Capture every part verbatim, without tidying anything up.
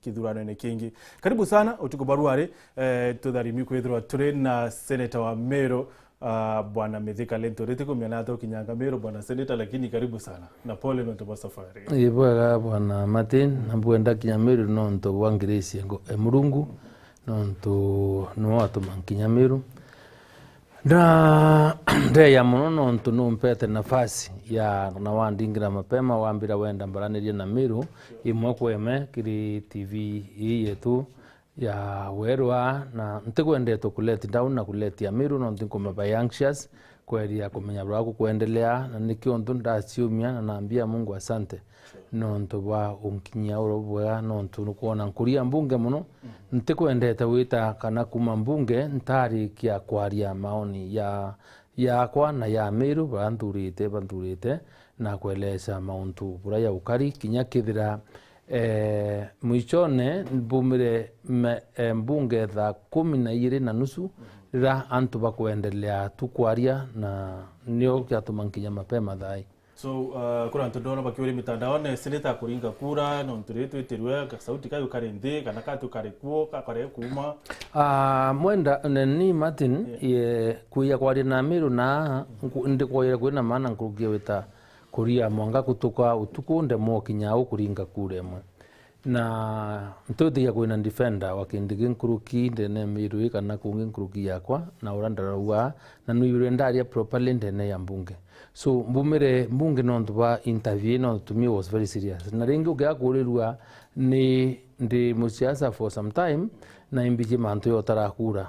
kithurano-ini kingi. Karibu sana, utuku barua ari, eh, tutharimi kwithirwa turi na seneta wa Meru, ah, Bwana Mithika Linturi. Tikumenya nate ukinyanga Meru, Bwana Seneta, lakini karibu sana. Na pole nontu bwa safari. Ii bwega, Bwana Martin, na mbwenda kinya Meru nontu bwa ngirisi ya Ngo-, e Murungu, nontu niwe watuma nkinya Meru. Na ndeya mono nontu numpete nafasi ya, na wandingira mapema, wambira wenda mbaranirie na Meru imwe kwa imwe kiri T V ii yetu ya Werua, na ntikwendete ku let down na ku let Ameru, nontu nkumba bai anxious kweria kumenya buria gukwendelea, na nikio ntu ndaciumia na nambia Mungu asante nontu bwa unkinyia uro bwega, nontu nukwona nkuria mbunge mono. Ntikwendete gwita kana kuma mbunge ntarikia kwaria maoni ya, yakwa na ya Meru, baria nthurite, banthurite, na kwelesa mauntu buria ya ukari, kinya kethira, eh, mwichone mbumire me-, eh, mbunge thaa kumi na iri na nusu, rira antu bakwendelea tu kwaria, na nio kiatuma nkinya mapema thaa ii. So, uh, kuri antu ndona bakiuria mitandaone, seneta kuringa kura, nontu riri twitirwe, ka sauti kayo kari nthi, kana katu kari kuo, kakare kuuma? Ah, mwenda, neni Martin, Yeah. ye, kuya kwaria na Meru na, nku-, ndikwoyere kwina maana nkuruki wita kuria mwanga kutuka utuku ndemwa kinya au kuringa kura imwe. Na ntwitikia kwina defender wa Kindiki nkuruki ndene ya Meru ii kana kungi nkuruki yakwa, na uria ndarauga, na nwibirwe ndaria properly ndene ya mbunge. So, mbumire mbunge nontu bwa interview ino, to me was very serious. Na ringi ukiakurirua ni ndi musiasa for some time, na imbiji mantu ya utarakura.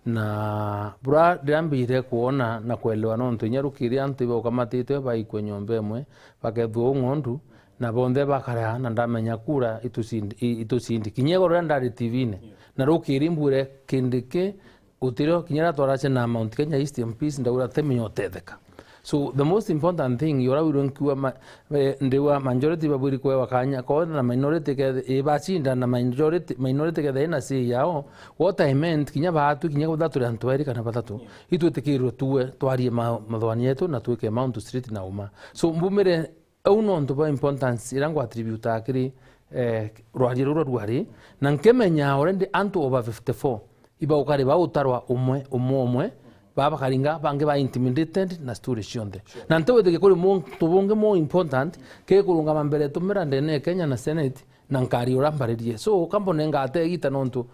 Na bura riria mbijire kwona na kwelewa, nontu inya rukiri antu ibaukamatitwe baikwe nyomba imwe, bakethua uu ng'ondu, na bonthe bakara, na ndamenya kura itucindi-, i-, itucindi. Kinya igoro riria ndari T V-ini, na rukiri mbwire Kindiki utirio, kinya riria twaracia na Mount Kenya East M Ps, ndaura temenya utetheka. So, the most important thing, yora wirwe nkiuga ma-, eh, ndiwa majority babwiri kwewa kanya konthe na minority kethe-, ibacinda na majority, minority kethe ina say yao. What I meant, kinya baatwi, kinya butha turi antu bairi kana bathatu, itwitikirwe tuwe, twarie ma-, mathwani yetu na twike mauntu straight na uma. So, mbumire au nontu bwa importance iria ngwa attribute kiri, eh, rwaria ruru rwa rwari, na nkimenya already antu over fifty-four ibaukari bautarwa umwe, umwe, umwe, baba bakaringa, bangi ba intimidated na story cionthe. Na ntiwitikia kuri muntu bungi more important ke kurungama mbere tumira ndene ya Kenya na Senate, na nkari uria mbaririe. So, kambone ngate igita nontu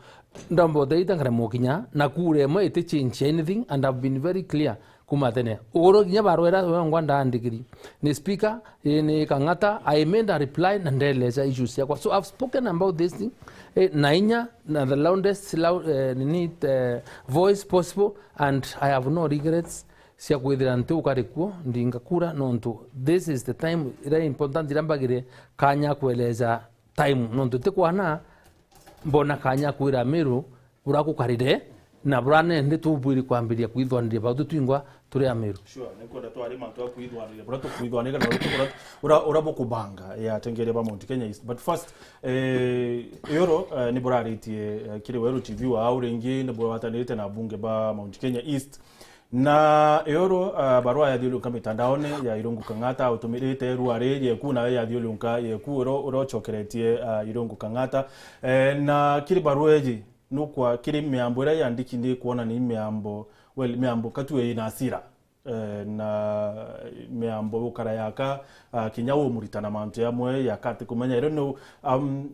ndambote igita nkaremwa kinya, na kura imwe iti change anything, and I've been very clear kuma tene. Ugoro kinya barua iria yongwa ndaandikiri ni speaker, ii ni Kang'ata, I made a reply na ndeleza issues ciakwa. So I've spoken about this thing, eh, na inya, na the loudest, lou-, eh, nini, eh, voice possible, and I have no regrets cia kwithira nti ukari kuo, ndinga kura, nontu this is the time iria important iria mbagire kanya kweleza time, nontu ti kwana mbona kanya kwira Meru bura gukarire, na bura nende tubwiri kwambiria kwithwaniria bau tutwingwa turi Ameru. Sure, nikwenda twari mantu ya kwithwaniria, bura tukwithwaniria, na ura, ura, ura bukubanga ya atengeria ba Mount Kenya East. But first, eh, Yoro, eh, ni buraritie, eh, kiri Weru T V wa au ringi, ni bwatanirite na bunge ba Mount Kenya East. Na Yoro, ah, barua yathiuruka mitandaone ya Irungu Kang'ata, utumirite rwari yeku nawe yathiuruka yeku uro, urochokeretie, ah, Irungu Kang'ata. Eh, na kiri barua iji, nukwa kiri miambo iria yandiki ni kuona ni miambo, well, miambo katue ina asira. Eh, na miambo ukara yaka, ah, kinya umuritana mantu yamwe yakati kumenya. Iro no, um,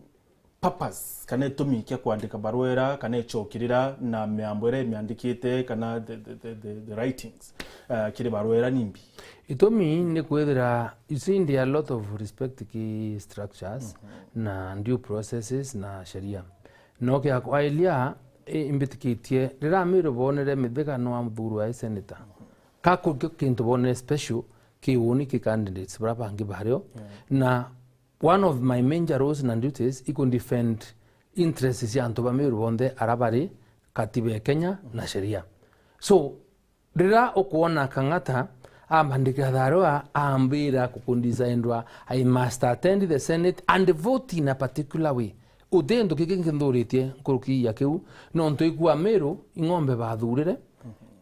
purpose kana itumi kia kwandika barua ira, kana icokirira na miambo iria imiandikite, kana the, the, the, the, the writings, uh, kiri barua ira nimbi? Itumi ni kwithira, you see, there are a lot of respect ki structures, mhm, na due processes na sheria. No kia kwailia, i-, imbitikitie, riria Amiru bonere Mithika no amuthurwa ai senator. Mhm. Ka ku-, kio kintu bonere special ki uni ki candidates baria bangi bario, yeah, na one of my major roles na duties i ku defend interests cia antu ba Meru bonthe aria bari katiba ya Kenya na sheria. So, riria ukwona Kang'ata ambandikira tharua, ambira ku-, kundisa endwa, I must attend the Senate and vote in a particular way. Uti kintu kingi nthuritie nkuruki ya kiu, nontu ikua Meru ing'ombe bathurire,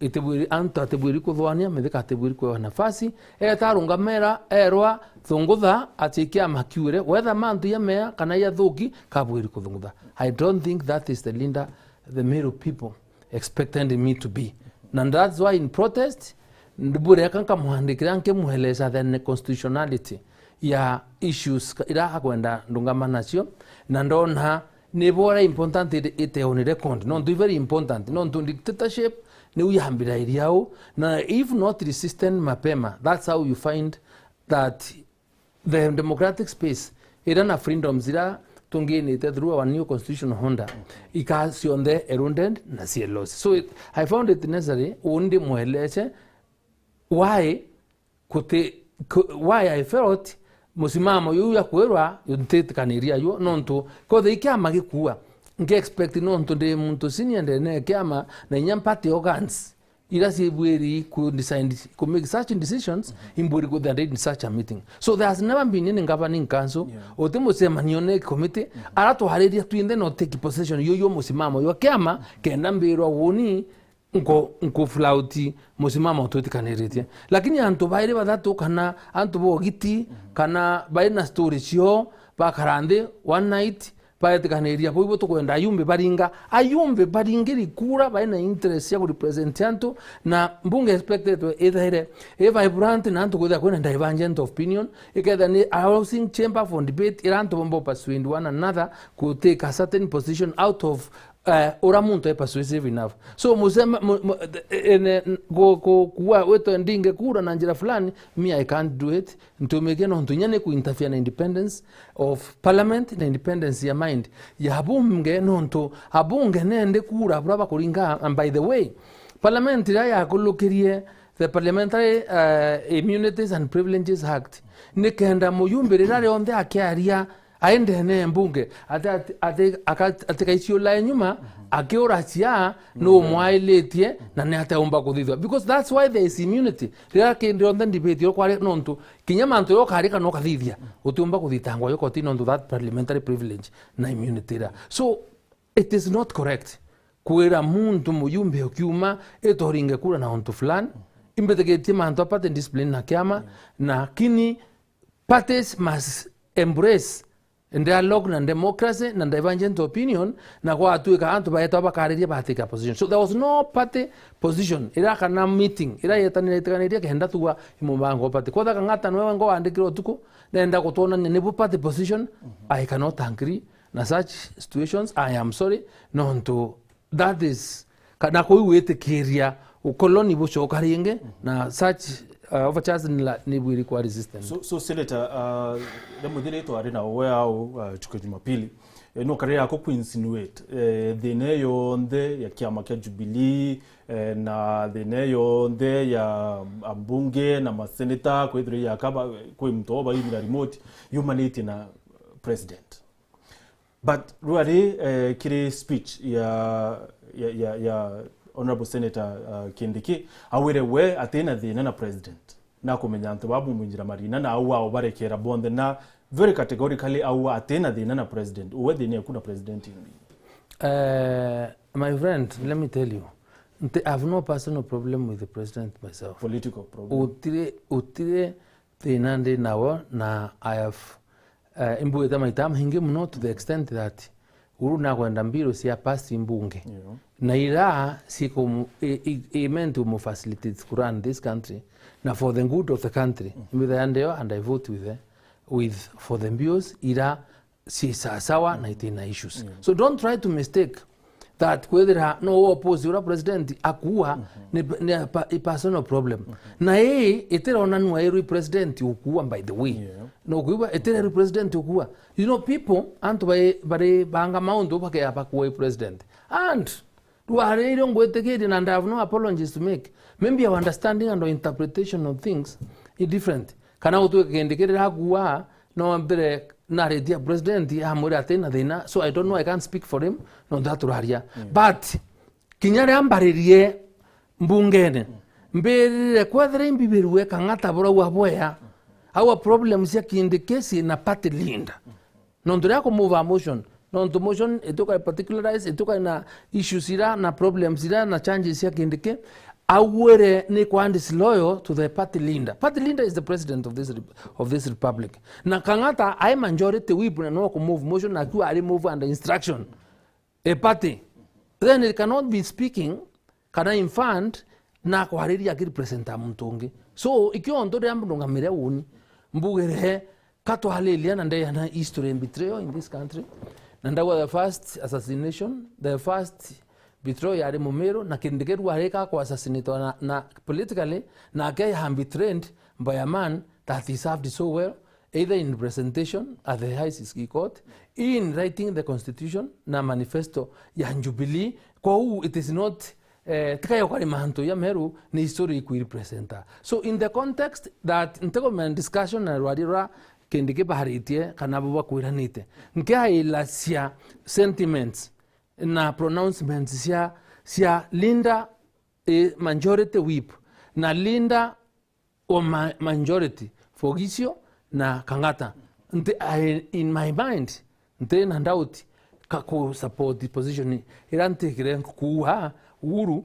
itibwiri, antu atibwiri kuthwania, mithika atibwiri kwewa nafasi, eta arungamera, erwa, thungutha, ati kiama kiure, wetha mantu jamea kana jathuki, kabwiri kuthungutha. I don't think that is the leader the Meru people expected me to be. Na that's why in protest, ndibwireka nkamwandikira nkimweleza the constitutionality ya issues ka-, ira akwenda ndungama nacio, na ndona ni bora important it, it on record. Nontu i very important. Nontu dictatorship niu yambirairia au, na if not resisted mapema, that's how you find that the democratic space ira na freedoms ira tungiinite through our new constitutional order, ika cionthe eroded na cie lost. So it, I found it necessary uni ndimwelece why kuti, ku-, why I felt musimamo juu ya kwirwa ntitikaniria juo, nontu kothe i kiama gikua, nki expect nontu ndi muntu senior ndene ya kiama na inya party organs ira cibwiri ku decide, ku make such decisions, imbwiri kwithira ndi in such a meeting. So there has never been any governing council, uti mucemanio ni committee, ara twariria twinthe no take position yo, yo musimamo yo kiama, kenda mbirwa woni nko, nko flout musimamo twitikaniritie. Lakini antu bairi bathatu kana antu ba ugiti, kana bari na story cio, bakara nthi one night, baetikaniria, bau ibo tukwenda ayumbe baringa. Ayumbe baringiri kura, bari na interest cia kurepresent antu, na mbunge expected ithaire i vibrant, na antu kwithira kwina divergent of opinion, ikethira ni a housing chamber for debate, ira antu bomba persuade one another ku take a certain position out of, eh, ura muntu e persuasive enough. So, musema, mu-, mu-, ene, ku-, ku-, kuwa witwe ndinge kura na njira fulani, me, I can't do it. Ntiumikia nontu inya ni ku interfere na independence of parliament na independence ya mind ya abunge, nontu abunge nende kura bura bakuringa. And by the way, parliament iria yakulukirie the Parliamentary, uh, Immunities and Privileges Act, ni kenda muyumbe riria rionthe akiaria ai ndene ya mbunge, ati, ati, ati, aka-, atikaiciulae nyuma, akiura cia, nu umwailitie, na ni ateumba kuthithwa. Because that's why there is immunity. Riria kindi yonthe ndibiti yo kwari nontu, kinya mantu yo karika no kathithia, utiumba kuthitangwa yo koti nontu that parliamentary privilege na immunity ira. So, it is not correct kwira muntu muyumbe ukiuma itoringe kura na untu fulani. Imbitikitie mantu a party discipline na kiama, lakini parties must embrace dialogue na democracy na divergent opinion, na gwatuika antu baetwa bakariria batake a position. So there was no party position ira kana meeting ira yetanire itiganirie kenda tuga i mubango wa party. Kwetha Kang'ata nwe wengo wandikire utuku, nenda gutwonania nibu party position, I cannot agree na such situations, I am sorry, nontu that is, kana kuu gwitikiria ukoloni bucoka ringi, na such, uh, overtures ni la-, ni bwiri kwa resistance. So, so, Senator, uh, ria muthiri twari na we au, uh, chuko Jumapili, eh, no kare yako ku insinuate, eh, thina yonthe ya kiama kia Jubilee, eh, na thina yonthe ya ambunge na maseneta kwithirwa yakaba kwi muntu oba imira remote yumanitie na president. But rwari, eh, kiri speech ya, ya, ya, ya Honorable Senator, uh, Kindiki, awire we atina thina na president. Na kumenya antu ba bumwinjira marina na au ao barekera bonthe na very categorically au atina thina na president. Uwe thina eku na president ingi? Eh, my friend, let me tell you, nti, I have no personal problem with the president myself. Political problem. Utire, utire thina ndi nawo, na I have, eh, imbugite maita maingi muno to the extent that uru nakwenda mbiro cia pass mbunge. Yeah. Na ira ciku-, i, i, i meant to facilitate to run this country, na for the good of the country. Mm. Mbitha ya ndeo and I vote with the, with, for the bills ira ci sawasawa na itina issues. Yeah. So don't try to mistake that kwithira no oppose ura president akuua ni, ni a pa-, a personal problem. Na ii itironanua irwi president ukuua, by the way. Yeah. No kuigua itire irwi president ukuua. You know, people, antu bari, bari banga maundu bakea bakuua i president. And rwariire ngwitikirie, and I have no apologies to make. Maybe our understanding and our interpretation of things is different. Kana gutwika kindi kirira akuua, no mbere naritie president amwira atina thina, so I don't know, I can't speak for him, no ndaturaria. Mm. But kinya ria mbaririe mbungene, mbirire kwethira imbibirue Kang'ata burau abwea, our problems cia Kindiki na party leader. Nontu ria ku move a motion, nontu motion ituka particularize, ituka na issues ira na problems ira na changes cia Kindiki, augwire ni kwa disloyal to the party leader. Party leader is the president of this re-, of this republic. Na Kang'ata ai majority whip na no ku move motion na akiwa ari move under instruction a party, then it cannot be speaking kana in fact na kwariria akirepresenta muntu ungi. So ikio ntu riria ndungamire uni mbugire ka twariria na ndeana history and betrayal in this country. Na ndauga the first assassination, the first betrayal yari Mumiru, na Kindiki riu arika kwa assassinatwa na, na politically, nake ya betrayed by a man that he served so well, either in presentation at the I C C court, in writing the constitution na manifesto ya Jubilee. Kwou it is not, eh, tikayo kari mantu ya Meru ni history ikwirepresenta. So in the context that ntikumenya discussion na rwari rwa Kindiki baharitie kana bo bakwiranite, nkiailacia sentiments na pronouncements cia, cia leader, eh, majority whip na leader wa ma-, majority for Gicio na Kang'ata. Nti, I, in my mind, nti na doubt ka ku support position ira ntikire kuuga Uhuru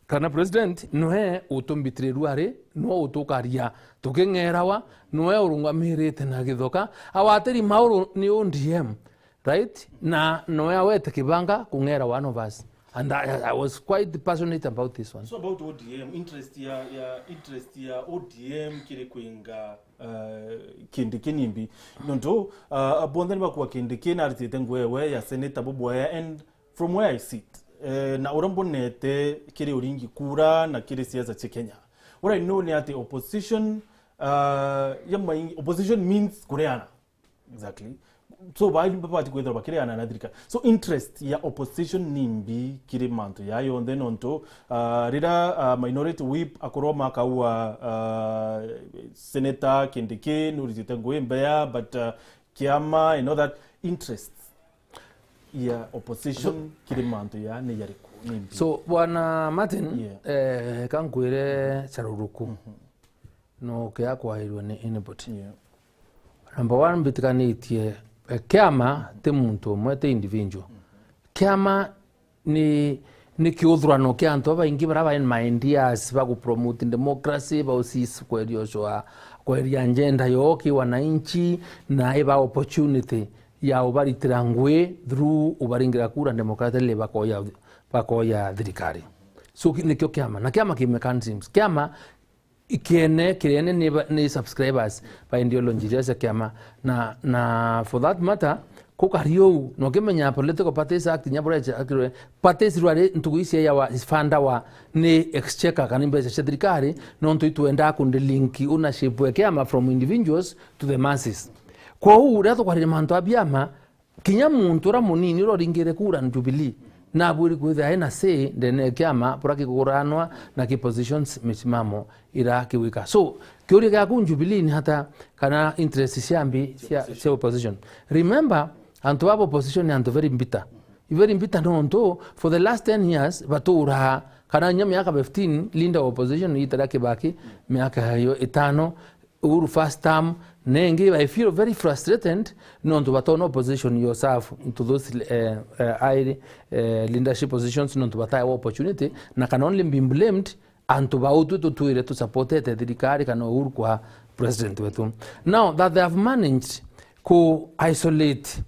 kana president nwe utumbitire ruari, nwe utukaria tuking'erawa, nwe urungamirite na githoka. Awatiri Mauru ni O D M, right? Na nwe awete kibanga kung'era one of us. And I, I was quite passionate about this one. So about O D M, interest ya, ya, interest ya O D M kiri kwinga, uh, Kindiki nimbi? Nontu, uh, bonthe ni bakua Kindiki naritite nguo ewe ya senator bubwaya, and from where I sit, eh, na uria mbonete kiri uringi kura na kiri siasa cia Kenya, what I know ni ati opposition, uh, ya maingi, opposition means kureana. Exactly. So, ba-, babati kwithirwa bakireana na thirikari. So, interest ya opposition nimbi kiri mantu ya yonthe, nontu, uh, rira, uh, minority whip akorwa makaua, uh, senator Kindiki nuritite ngui mbea, but, uh, kiama and all that, interest ya opposition kiri mantu ya ni yariku, nimbi? So, Bwana Martin, yeah, eh, ka nkwire caruruku. Mhm. No kia kwairwe ni anybody. Yeah. Number one, mbitikanitie, eh, kiama ti muntu umwe, ti individual. Kiama ni, ni kiuthurano kia antu babaingi bara bari na ideas ba ku promote democracy, ba usis kweria ucwa, kweria agenda yo ki wananchi, na iba opportunity ya ubaritira ngui through ubaringira kura democratically bakoya, bakoya thirikari. So, ki-, nikio kiama. Na kiama ki mechanisms. Kiama ikiene, kiriene ni ba-, ni subscribers ba ideology iria cia kiama. Na, na for that matter, kukari uu, no kimenya Political Parties Act, nya buria ichakirwe, parties rwari ntugu ici ya wa, is fund wa ni exchequer kana mbeca cia thirikari, nontu itwenda ku link ownership ya kiama from individuals to the masses. Kwou, riria tukwariria mantu a biama, kinya muntu uria munini uria uringire kura na Jubilee, nabwiri kwithira ena say ndene ya kiama buria kiguranwa na ki positions misimamo ira kigwika. So, kiuria giaku Jubilee ni ata kana interest cia mbi cia, cia opposition? Remember, antu ba opposition ni antu very bitter. I very bitter nontu for the last ten years baturaa, kana inya miaka fifteen, leader wa opposition iita ria Kibaki, miaka yo itano, Uhuru first term, nengi, I feel very frustrated, nontu batona opposition yo serve into those, eh, eh, high, eh, leadership positions, nontu bataewa opportunity, na can only be blamed antu bau twi tutwire tu supportete thirikari kana Uhuru kwa president wetu. Now that they have managed ku isolate,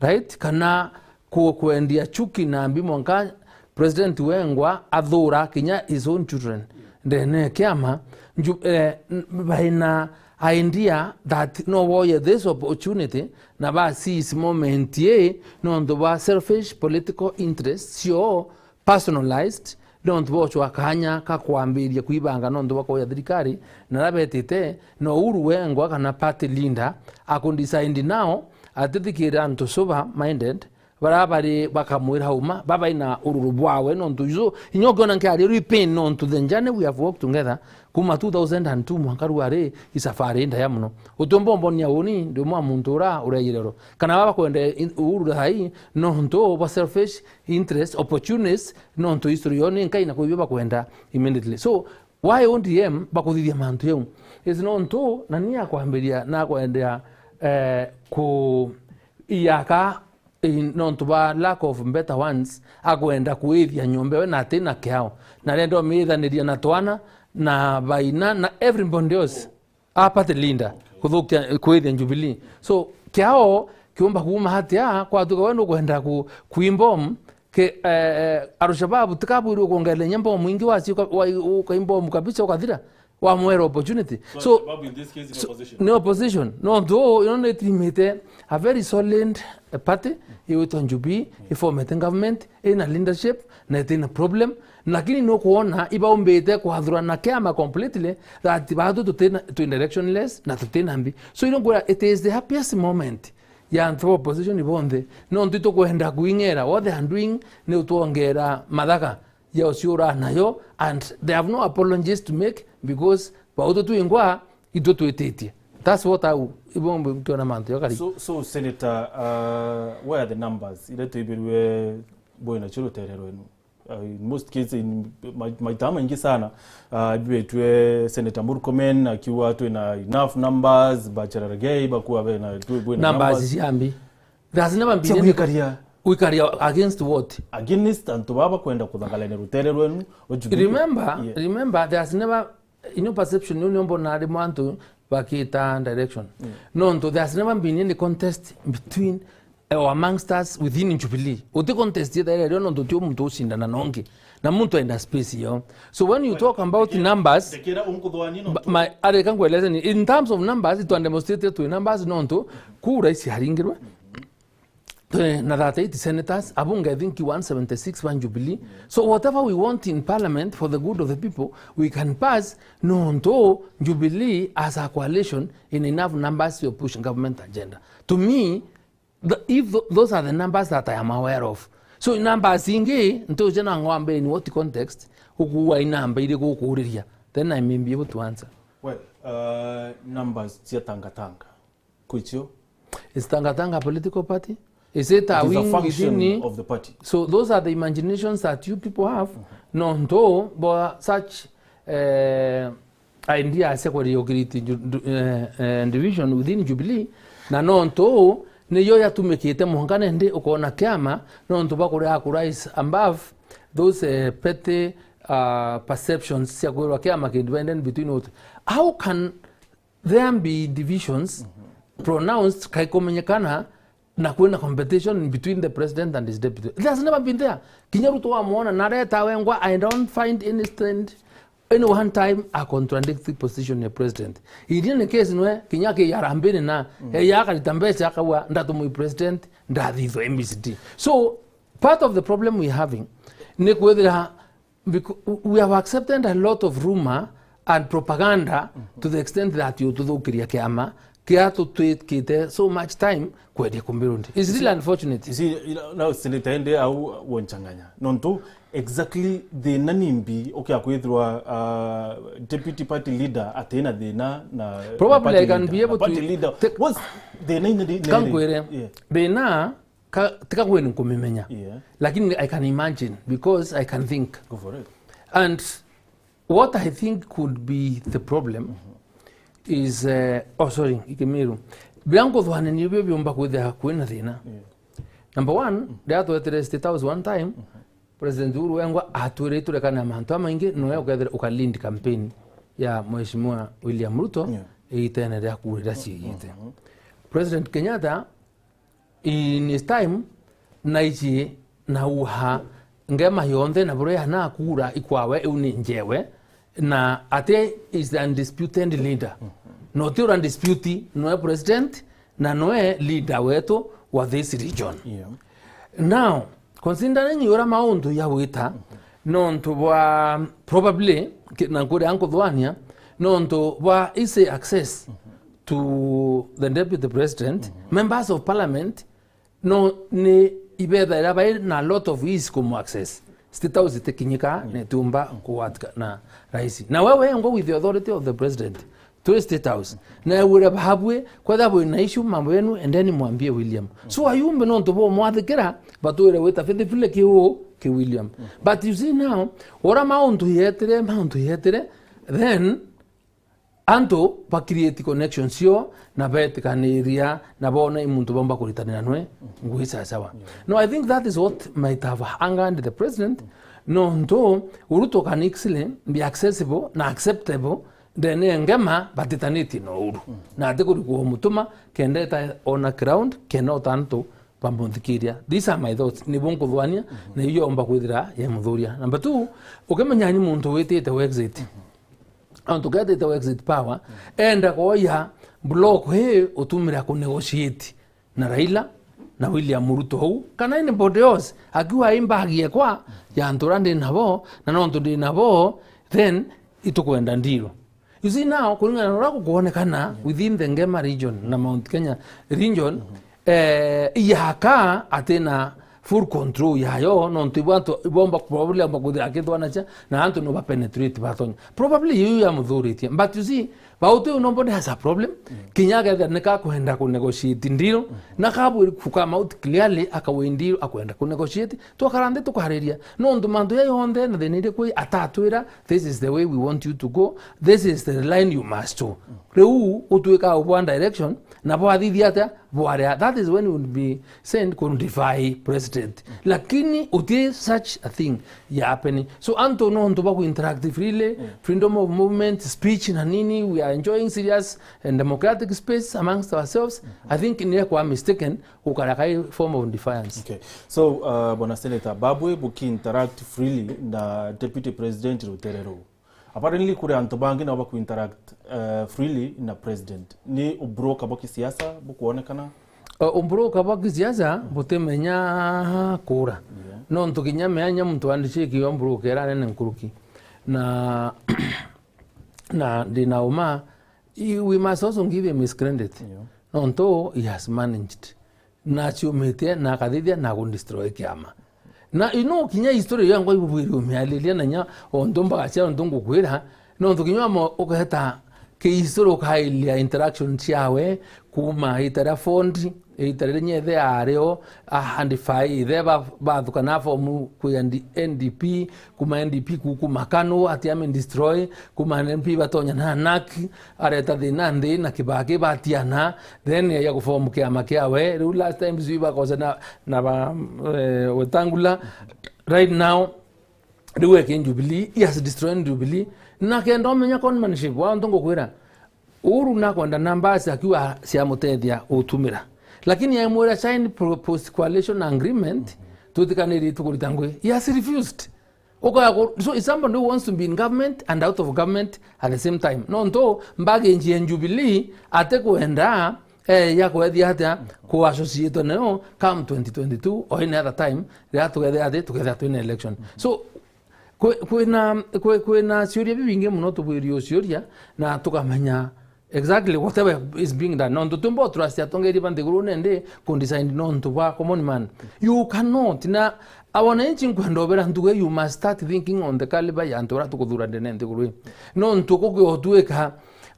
right? Kana ku-, kwendia chuki na mbi mwanka President wengwa athura kinya his own children ndene ya kiama, nju-, eh, n-, baina idea that no woye this opportunity na ba seize moment ii nontu bwa selfish political interests ciao personalized, nontu bocwa kanya ka kwambiria kwibanga nontu bwa kuoya thirikari, na aria betite na Uhuru wengwa kana party leader akundecide now atithikira antu sober minded, baria bari bakamwira uma, babaina ururu bwawe nontu ijo, inya ukiona nkiaria uri pain nontu the journey we have walked together, kuma two thousand and two mwanka riu ari isafari indaya muno. Utiumba umbonia uni ndi umwe wa muntu ura ureyirerwa. Kana baba kwende in-, Uhuru thai nontu bwa selfish interest, opportunist, nontu history yo ni nkai na kwibio bakwenda immediately. So, why O D M bakuthithia mantu yau? Is nontu, na ni akwambiria na kwendea, eh, ku iyaka in, nontu ba lack of better ones, akwenda kwithia nyomba ewe na atina kiao. Na renda umiithaniria na twana, na baina, na everybody else. A party leader, kuthukia, kwithia Jubilee. So, kiao kiumba kuuma atia, kwatuka we nukwenda ku, kuimbom, ke, eh, eh, Al-Shabaab tikabwirwe kuongerera inya mbomu ingi wacio uka-, wa-, ukaimbomu kabisa ukathira. Wamwera opportunity. So, so, Al-Shabaab in this case is so, opposition. Ni opposition. Nontu uu, ino nitimite a very solid, eh, party, iwitwa Jubilee, iformete government, ina leadership, na itina problem. Lakini nukwona ibaumbite kwathurana kiama completely, that batu tutina, twi directionless, na tutina mbi. So, ino ngwira, it is the happiest moment ya antu ba opposition bonthe. Nontu itukwenda kuing'era, what they are doing ni utwongera mathaga ya ucio ura nayo, and they have no apologies to make, because bautu twingwa, itwe twititie. That's what I, ibombe nkiona mantu ya kari. So, so, Senator, uh, where are the numbers? Ire twibirwe bwina cio rutere rwenu. Uh, in most cases, in ma-, maita maingi sana, uh, ibetwe Senator Murkomen akiuga twina enough numbers, Bachelor Gay bakuwa bena, twi-, bwina numbers. Numbers ciambi. There's never been any gwikaria. Gwikaria against what? Against antu baba kwenda kuthangalania rutere rwenu, o Jubilee. Remember, yeah. Remember, there's never, you know, perception, you know, mbona ari mwantu bakita direction. Yeah. Nontu, there's never been any contest between, eh, or amongst us within Jubilee. Uti contest yethaira rio nontu ti muntu ucindana nongi. Na muntu aenda space yo. So when you talk about numbers, ndekera unkuthwani no ba-, tu. My, areka ngweleze ni, in terms of numbers, twa demonstrate twi numbers nontu kura ici haringirwe. Twi na thirty-eight senators, abunge, I think, one seventy-six ba Jubilee. So whatever we want in parliament for the good of the people, we can pass, nontu Jubilee as a coalition in enough numbers to push government agenda. To me, the, if tho-, those are the numbers that I am aware of. So numbers ingi, ntuja na ngwambe in what context, ukuwa inamba iri gukuriria, then I may be able to answer. Well, uh, numbers cia tangatanga. Kwicio? Is tangatanga a political party? Is it a wing within? It is a function of the party. So those are the imaginations that you people have. Nontu bwa such, eh, ideas cia kwenda create ju-, du-, eh, eh, division within Jubilee, na nontu niyo yatumikite mwanka nende ukona kiama, nontu bwa kuria ku rise above those, eh, petty, uh, perceptions cia kwirwa kiama ki independent between what. How can there be divisions pronounced kaikumenyekana na kwina competition between the president and his deputy? It has never been there. Kinya Ruto wamwona na areta wengwa, I don't find any stand, any one time a contradict the position ya president. In any case, nwe kinya ki yarambini na, eh, yakarita mbeca akawa ndatumwi president, ndathithwa M B C T. So, part of the problem we having ni kwithira Becau-, we have accepted a lot of rumor and propaganda to the extent that yututhukiria kiama kia tutwikite so much time kwendia kumbirundi. It's really unfortunate. You see, you know, now, Senator, ende au wonchanganya. Nontu exactly thina nimbi ukia kwithirwa, uh, deputy party leader atina thina na, probably na party leader. I can be able to party leader. What's thina ine di-, kankwire. Yeah. Thina Ka, tika kweli nkumimenya. Yeah. Lakini I can imagine because I can think. Go for it. And what I think could be the problem is, eh, oh, sorry, Ikimiru. Biria nkuthwanania bio biumba kwithira kwina thina. Yeah. Number one, riria twetere State House one time, President Uhuru wengwa atwire turekane na mantu amaingi, noe ukethira uka lead campaign ya Mheshimiwa William Ruto, yeah, igitene ria kura iria ciigite. President Kenyatta in his time, na ici na uha ngema yonthe na buria na kura ikwawe, iu ni njewe, na ati is the undisputed leader. No ti ura dispute, noe president, na noe leader wetu wa this region. Yeah. Now, considering ura maundu ya gwita, nontu bwa probably, ki-, na nkuria nkuthwania, nontu bwa easy access to the deputy president, members of parliament, no, ni ibethaira bai na a lot of ease kumu access. State House itikinyika, ni tumba kuwatika na raisi. Na wewe ngo with the authority of the president, twi State House. Na ewire bahabwe, kwetha bwi na issue mambo yenu, and then mwambie William. So ayumbe nontu bo mwathikira, batwire wita faithfully ki u, ki William. But you see now, ora mauntu yetire, mauntu yetire, then antu ba create connections cio na betikaniria na boona i muntu baumba kuritanira nwe ngui sawasawa. No, I think that is what might have angered the president. Nontu Ruto can easily be accessible na acceptable ndene ya Ngema batitanitie na Uhuru. Na ati kurikwa umutuma kenda eta on a ground, kenda utantu bamuthikiria. These are my thoughts. Nibo nkuthwania, na iyo yomba kwithira yamuthuria. Number two, ukimenya ni muntu witite exit. Antu ketite exit power, enda koya block hii utumira ku negotiate na Raila na William Ruto ou, kana anybody else, akiwa ai mbagi ekwa ya antu uria ndi nabo, na nontu ndi nabo, then itukwenda ndiro. You see now, kuringana na uria gukwonekana within the Ngema region na Mount Kenya region, eh, iyaka atina full control yayo, nontu ibo antu ibomba, probably amba kwithira akithwanacha, na antu no ba penetrate batonya. Probably iu yamuthuritie. But you see, Bauti uyu nobody has a problem. Kinya akethira ni kakwenda ku negotiate deal, na kabwiri ku come out clearly, akawin deal, akwenda ku negotiate. Twakara nthi tukariria. Nontu mantu ya yonthe na thina iria kwi atatwira, "This is the way we want you to go. This is the line you must toe." Riu utwika ubwa direction, na bwathithia atia? Bwaria. That is when you would be sent ku defy president. Lakini uti such a thing ya happening. So antu nontu ba ku interact freely, freedom of movement, speech na nini, we are enjoying serious and democratic space amongst ourselves. I think ni kwa mistaken ukara kai form of defiance. Okay. So, uh, Bwana Senator, babwe buki interact freely na Deputy President rutere ruu. Apparently kuri antu bangi nabo baku interact, uh, freely na president. Ni ubroka bwa kisiasa bukwonekana? Uh, ubroka bwa kisiasa butimenya kura. Yeah. Nontu kinya mianya muntu andishiki yo mbroka era nene nkuruki. Na, na ndina uma, i-, we must also give him his credit. Yeah. Nontu he has managed. Na aciumitie, na akathithia, na kundestroy kiama. Na ino kinya history yangwa ibubwiri umiariria na nya ontu mbagacia ontu ngukwira, nontu kinya wamo ukaheta ki history ukailia interaction ciawe kuma ita ria Ford, ita riria nyethe ario, a, and five, ithe ba-, bathukana form kwi N D P, kuma N D P ku-, kuma KANU, ati ame destroy, kuma N D P batonya na NARC, areta thina nthi na Kibaki batiana, then ya kuform kiama kiawe. Riu last time sijui bakosa na, na ba, eh, Wetangula. Right now, riu eke Jubilee, he has destroyed Jubilee. Na kenda umenya conmanship, wa ntu ngukwira, Uhuru nakwenda na mbasi akiwa ciamutethia utumira. Lakini aimwira sign pro-, post coalition agreement, twitikaniri tukurita ngui. He has refused. Ukaya ku-, so it's somebody who wants to be in government and out of government at the same time. Nontu mbagi nji ya Jubilee atikwenda, eh, ya kwethia atia ku associate nayo come twenty twenty-two or any other time, riria tukethia ati, tukethia twina election. So, kwi-, kwina, kwi-, kwina ciuria bibingi muno tubwirio ciuria, na tukamenya exactly whatever is being done. Nontu tumbo trust atongeria ba nthiguru nende ku decide nontu bwa common man. You cannot. Na a wananchi nkwenda ubera ntuge, you must start thinking on the caliber ya antu aria tukuthura ndene nthiguru ii. Nontu gukiotuika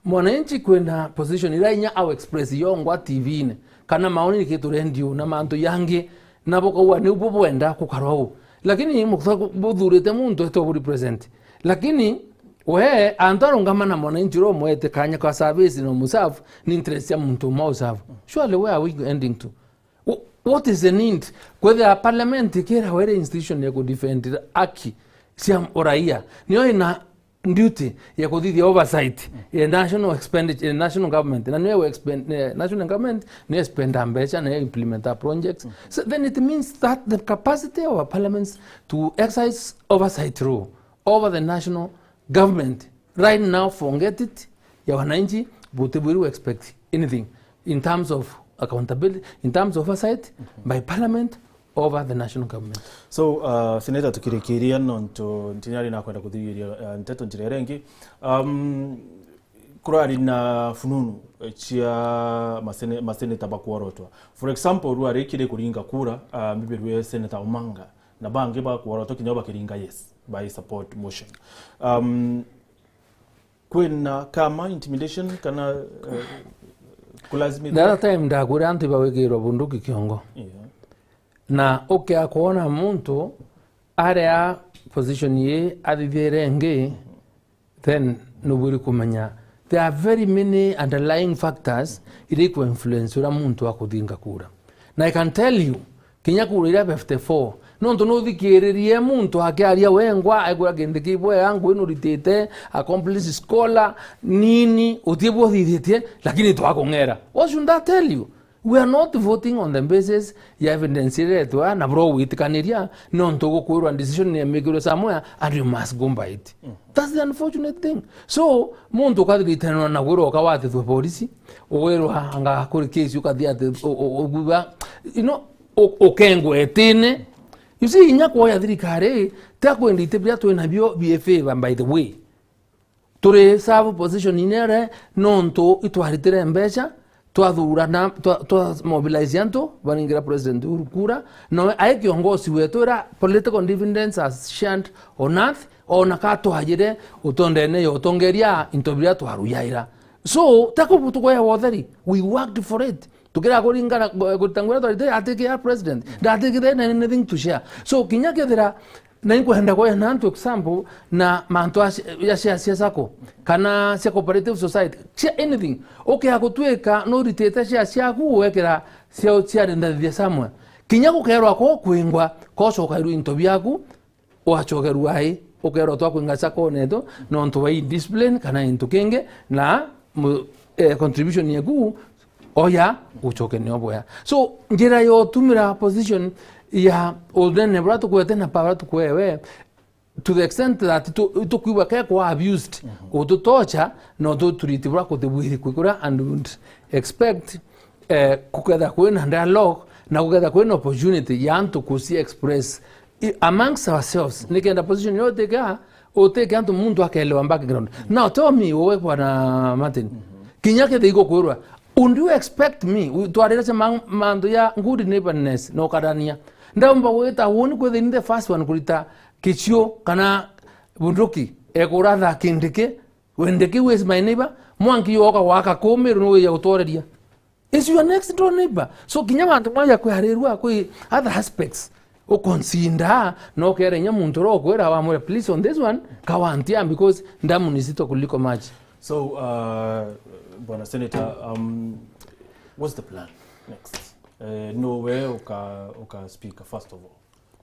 mwananchi kwina position iria inya au express yongwa T V-ini, kana maoni nikitu radio na mantu yangi, na bukauga niu bubwenda gukarwa uu. Lakini mukutha buthurite muntu etwa bu represent. Lakini we, antu arungama na mwananchi uria umwete kanya ka service na umuserve, ni interest ya muntu umwe userve. Surely where are we ending to? Wh-, what is the need? Kwethira parliament ikira were institution ya kudefend haki cia uraia, niyo ina duty ya kuthithia oversight ya national expenditure, ya national government. Na niyo expend-, eh, national government niyo expenda mbeca na implementa projects. So then it means that the capacity of our parliaments to exercise oversight rule over the national government right now, forget it, ya wananchi, buti bwiri expect anything in terms of accountability, in terms of oversight by parliament over the national government. So, uh, Senator, tukirikiria nontu ntinyari nakwenda kuthigiria, uh, nteto njira iria ingi. Um, kurari na fununu, eh, cia masene-, maseneta bakworotwa. For example, rwari kiri kuringa kura, uh, mbibirwe Senator Omanga, na bangi bakworotwa kinya bakiringa yes, by support motion. Um, kwina kama intimidation kana, eh, kulazimika? The other time ndakwira antu ibawikirwa bunduki kiongo. Yeah. Na ukia kwona muntu aria position yi athithire ingi, then nubwiri kumenya There are very many underlying factors iria iku influence uria muntu akuthinga kura. Na I can tell you, kinya kura iria fifty-four, nontu nuthikiririe muntu akiaria wengwa, aigua kindi kibwega, ngui nuritite, accomplished scholar, nini, utie bwo uthithitie, lakini twakung'era. What should that tell you? We are not voting on the basis ya evidence iria iretwa na bro witikaniria, nontu gukwirwa decision ni yamikirwe somewhere and you must go by it. That's the unfortunate thing. So, muntu ukathiritanwa na gwirwa ukawatithwe polisi, ugwirwa anga kuri case ukathi ati u-, u-, uguba, you know, u-, ukengwe etine. You see, inya kwoya thirikari, tia kwenda iti biria twina bio bi favor, by the way. Turi serve position inere, nontu itwaritire mbeca, twathurana, twa, twa mobilize antu, baringira President Uhuru kura, nawe ai kiongozi wetu, ira political dividends has shunned on earth, ona ka twajire utondene ya utongeria into biria twaruyaira. So, taku tukwea wotheri, we worked for it. Tukira kuringana, ku-, kuritangwira twarite, atike ya president, ndatikire na anything to share. So, kinya kethira na inkwenda kwena antu example na mantu a, ya share cia sacco, kana cia cooperative society, cia anything. Ukea gutwika nuritite share ciaku, wekira cia, cia rindathithia somewhere. Kinya gukerwa ko kwingwa, ko cokairwe into biaku, wacokerwa ai, ukerwa twa kwinga sacco netu, nontu wa discipline kana into kingi, na mu-, eh, contribution yeku, oya, ucoke nio boya. So, njira ya utumira position ya unene buria tukwete na power tukwewe, to the extent that tu-, tukwigua ke kwa abused, ututocha, no tuturiti buria kutibwiri kwikura, and would expect, eh, kuketha kwina dialogue, na kuketha kwina opportunity ya antu kusi express i-, amongst ourselves, nikenda position yo teka, uteke antu muntu akelewa background. Now tell me, wewe bwana Martin, kinya kethe igukwirwa, would you expect me, u-, twarira cia ma-, mantu ya good neighborliness na ukarania? Ndaumba gwita woni kwithira ni the first one kurita kichio kana bunduki, ekuratha Kindiki, Kindiki, who is my neighbor, mwanki yoka gwaka kumiru ni wija gutwareria. Is your next door neighbor. So kinya mantu maya kwiharirua kwi other aspects ukonsinda, no kere inya muntu ura ukwira wamwira, "Please, on this one, kawantia, because damu ni nzito kuliko maji." So, uh, Bwana Senator, um, what's the plan next? Eh, no we uka, uka speaker, first of all.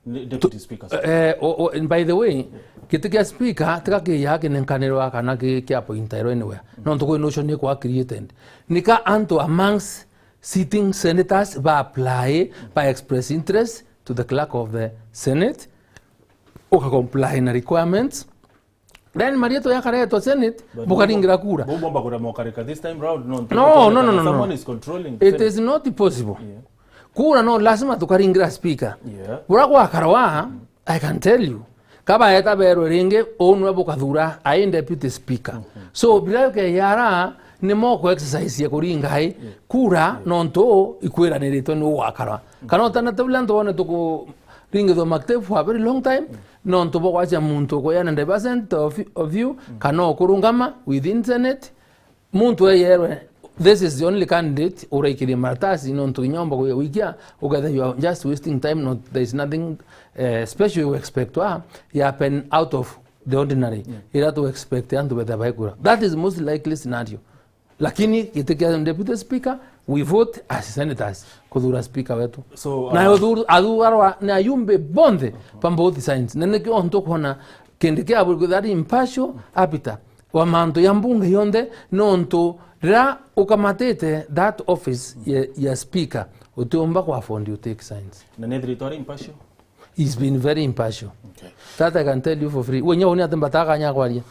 Ni Deputy Speaker, sorry. Eh, o, o, by the way, giti kia speaker tiga kiya kinenkanirwa kana ki, kia appointairwa anywhere. Nontu kwi notion ikwa created. Nika antu amongst sitting senators ba apply, ba express interest to the clerk of the Senate, uka comply na requirements. Then marietwa yakaretwa Senate, bukaringira kura. Bo bomba kura mokarika this time round, no? No, no, no, no, no. Someone is controlling the Senate. It is not possible. Yeah. Kura no lazima tukaringira speaker. Yeah. Bura gwakarwa, I can tell you. Kabaeta berwe ringi, unwe bukathura ai deputy speaker. So, bira keyara, ni moko exercise ya kuringa ai kura, nontu ikwiraniritwe ni ugwakarwa. Kana utanatebula ntu wone tukuringithwa maktebu for a very long time, nontu bwa gwacha muntu ukuya na divergent of, of view, kana ukurungama within Senate, muntu eyerwe, this is the only candidate uraikirie maratasi, nontu kinya omba kuya wikia, uketha you are just wasting time, not, there is nothing, eh, special you expect wa, ya happen out of the ordinary. Ira tu expect antu betha baikura. That is most likely scenario. Lakini giti kia deputy speaker, we vote as senators kuthura speaker wetu. So, na uh, uthuru-, athuarwa ni ayumbe bonthe from both sides. Na nikio ntu kuona kindi kia that impartial arbiter wa mantu ya mbunge yonthe, nontu rira ukamatite that office ya, ya speaker, utiumba kwa afford you take sides. Na nethirite ari impartial? He's been very impartial. Okay. That I can tell you for free. We nyauni ati mbataga nya kwaria.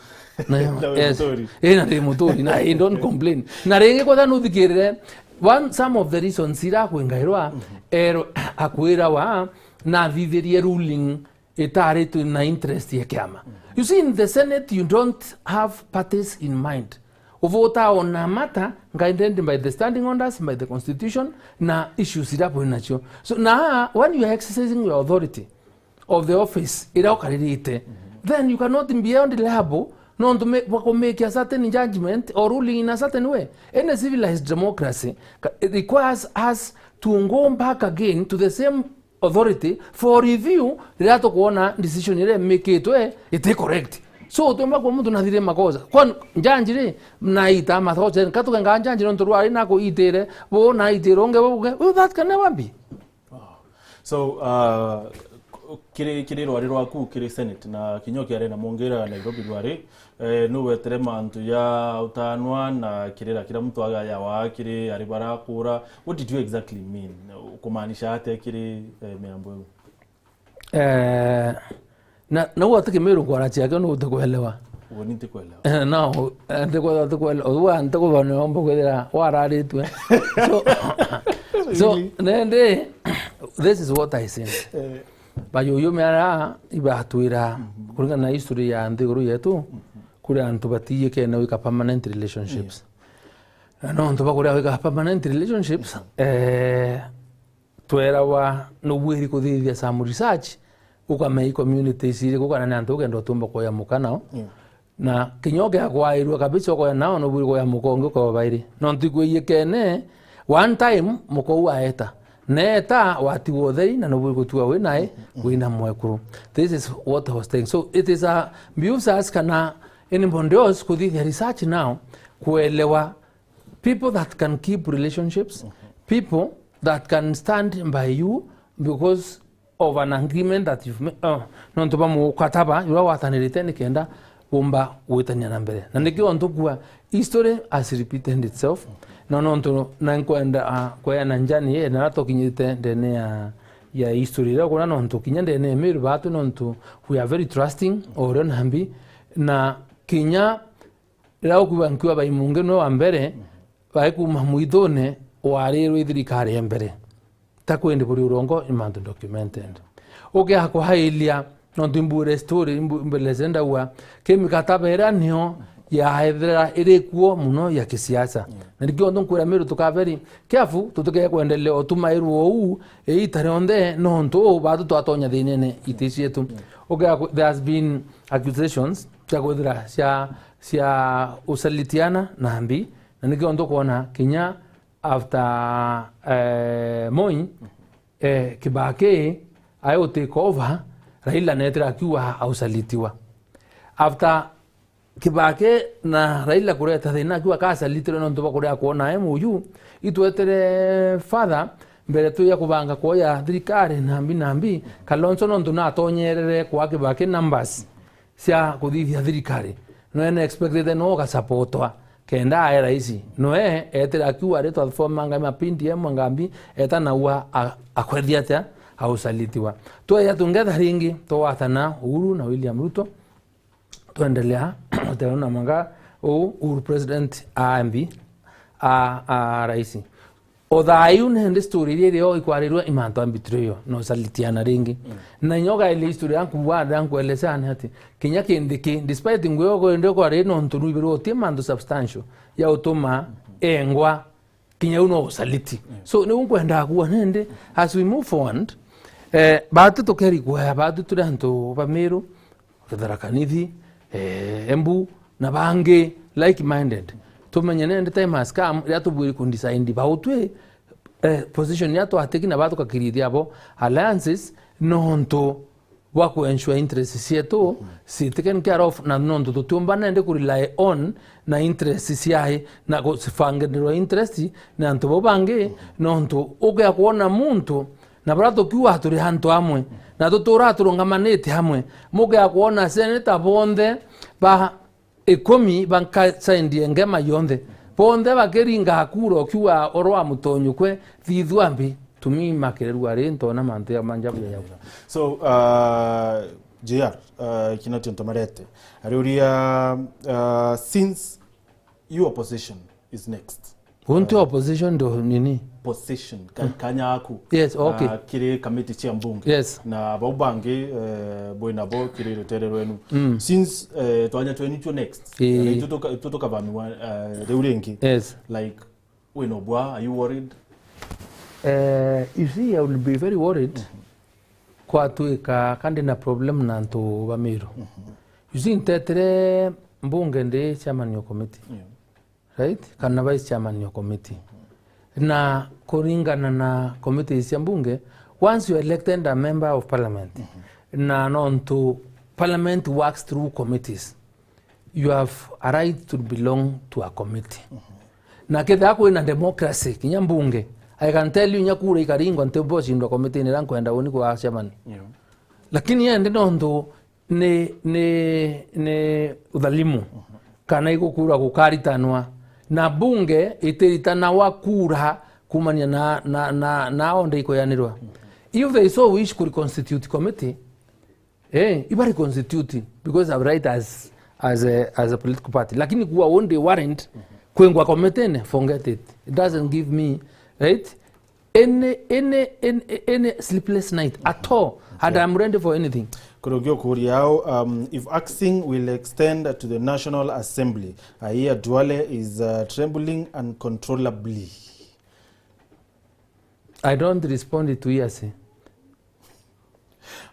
Na, na yes. Muturi. Eh, na ndi muturi. Na I don't complain. Na ringi kwetha nuthikirire, one, some of the reasons ira kwingairwa, ero akwira wa, na thithirie ruling itari tu na interest ya kiama. You see, in the Senate, you don't have parties in mind. Uvota on a matter guided by the standing orders, by the constitution, na issues ira bwi nacio. So, na when you are exercising your authority of the office ira ukaririte, then you cannot be held liable nontu me-, bwa ku make a certain judgment or ruling in a certain way. Any civilized democracy ka-, it requires us to go back again to the same authority for review riria tukwona decision iria imikitwe iti correct. So, utiumba kwa muntu nathire makosa. Kwa njanji ri, naita makosa, nkatukenga njanji nontu rwari nakuitire, bu naitire ungi buge. Well, that can never be. So, uh, kiri, kiri rwari rwaku kiri Senate na kinya ukiaria na Mwongera Nairobi rwari, eh, nuwetere mantu ya utanwa na kirira kira muntu aga ya wa kiri ari barakura. What did you exactly mean? Kumaanisha atia kiri, eh, miambo iu? Eh, na, na uga ti Kimiru nkwara ciake, no utikwelewa. Uuni ntikwelewa. Eh, no, eh, ntikwelewa, ntikwelewa. Uga ntikubona omba kwithira wararitwe. So, so, nende, this is what I say. Eh. Bayuyu miara ibatwira, kuringana na history ya nthiguru yetu, kuri antu batiyikene wika permanent relationships. Na nontu bakuria wika permanent relationships, eh, twerawa nubwiri kuthithia some research, ukamenya i communities iriku kana ni antu ukenda utumba kuoya muka nao. Yeah. Na kinya ukia kwairua kabisa ukoya nao, nubwiri kuoya muka ungi ukoya bairi. Nontu ikwiyikene, one time muka uu aeta. Neeta watigwa utheri na nubwiri gutigwa wi nae, wina mwekuru. This is what I was saying. So it is a behooves us kana anybody else kuthithia research now, kuelewa people that can keep relationships, people that can stand by you because of an agreement that you've made, uh, nontu bwa mukataba juria watanirite nikenda bumba gwitania na mbere. Na nikio ntukua history has repeated itself, na nontu na nkwenda, uh, kweana njani ii na tukinyite ndene ya, ya history iria kuna nontu kinya ndene ya Meru batu nontu we are very trusting, orio nambi, na kinya riria ukuigua nkiuga Baimungi niwe wa mbere, bai kuuma mwithune, warirwe i thirikari ya mbere. Ta kwindi buri urongo ni mantu documented. Ukia kuhailia, nontu imbuire story, imbu-, imbuire ndauga, ki mikataba iria nio yaethira iri kuo muno ya kisiasa. Yeah. Na nikio ntu nkwira Meru tuka very careful, tutikee kwendelea utumairwo uu iita rionthe, nontu batu twatonya thinene iti cietu. Yeah. Ukia ku-, there has been accusations cia kwithira cia cia usalitiana na mbi, na nikio ntu kwona kinya after, eh, Moi, eh, Kibaki ai u take over, Raila netira akiuga ausalitiwa. After Kibaki na Raila kureta thina akiuga kasalitirwe nontu bwa kuria kwona e muyu, itwetere further mbere tu ya kubanga kuoya thirikari na mbi na mbi, Kalonzo nontu natonyerere kwa Kibaki numbers cia kuthithia thirikari. Noe ne expected no gasapotwa kenda ae raisi. Noe etire akiuga ari twathomanga mapindi emwe ngambi eta naua a-, akwethia atia ausalitiwa. Tweya tungetha ringi twawatana Uhuru na William Ruto. Twendelea uteona manga u Uhuru president a M P a, a raisi. O thaa iu nende story iria irio ikwarirua i mantu a betrayal na usalitiana ringi. Mm. Na inya ugaelia history yanku bwanda nkueleza ni ati kinya kindi ki, despite ngwio kwende kwari nontu nwibirwo uti mantu substantial ya utuma engwa kinya u no usaliti. Yeah. So niu nkwendaa kuwa nende as we move forward, eh, batu tukeri kuoya batu turi antu ba Meru, Tharaka Nithi, eh, Embu, na bangi like minded. Tumenye nende time has come iria tubwiri ku decide bau twi, eh, position iria twatiki na bau tukakirithia abo alliances nontu bwa ku ensure interest cietu citiken care of, na nontu tutiumba nende ku rely on na interest ciai na gucibanganirwa interest na antu bau bangi, nontu ugia kwona muntu Na baria tukiuga turi antu amwe, na tuturaa turungamanite amwe, mugia kwona seneta bonthe ba ikumi bankasaindie ngema yonthe. Bonthe bakiringa kura ukiuga oro wa mutonyu kwe, thithua mbi, tumi makererua ri ntona mantu ya manjabu ya yaku. So, uh, J R, uh, Kinoti Ntomarete, ariuria, uh, since your position is next. Untu uh, opposition ndo nini? Position, ka-, kanya aku. Yes, okay. Uh, kiri kamiti cia mbunge. Yes. Na bau bangi, uh, bwina bo kiri rutere rwenu. Mm. Since, uh, twanya twenty two next. Eh. Uh, itu tuka-, itu tukabamiwa, uh, riu ringi. Yes. Like, wina bwa, are you worried? Uh, you see, I will be very worried. Mm-hmm. Kwatuika kandi na problem na antu ba Meru. Mm-hmm. You see, ntetire mbunge ndi chairman ya committee. Yeah. Right? Kana vice chairman ya committee. Na kuringana na committees cia mbunge, once you elected a member of parliament, mm-hmm, na nontu parliament works through committees. you have a right to belong to a committee. Na kethira kwina democracy, kinya mbunge, I can tell you, inya kura ikaringwa, nti bocindwa committee-ini iria nkwenda uni kwa chairman. Yeah. Lakini ende nontu ni, ni, ni uthalimu, kana igukura gukaritanwa, na bunge itiritanagwa kura kumania na, na, na, na onde ikuyanirwa. If they so wish ku reconstitute committee, eh, iba reconstitute, because I have right as, as a, as a political party. Lakini kuwa onde warrant kwingwa committee-ini, forget it. It doesn't give me, right? Any, any, any, any sleepless night at all, and I'm ready for anything. Kurugio kuria au, um, if axing will extend to the National Assembly, I hear Duale is, uh, trembling uncontrollably. I don't respond to hearsay.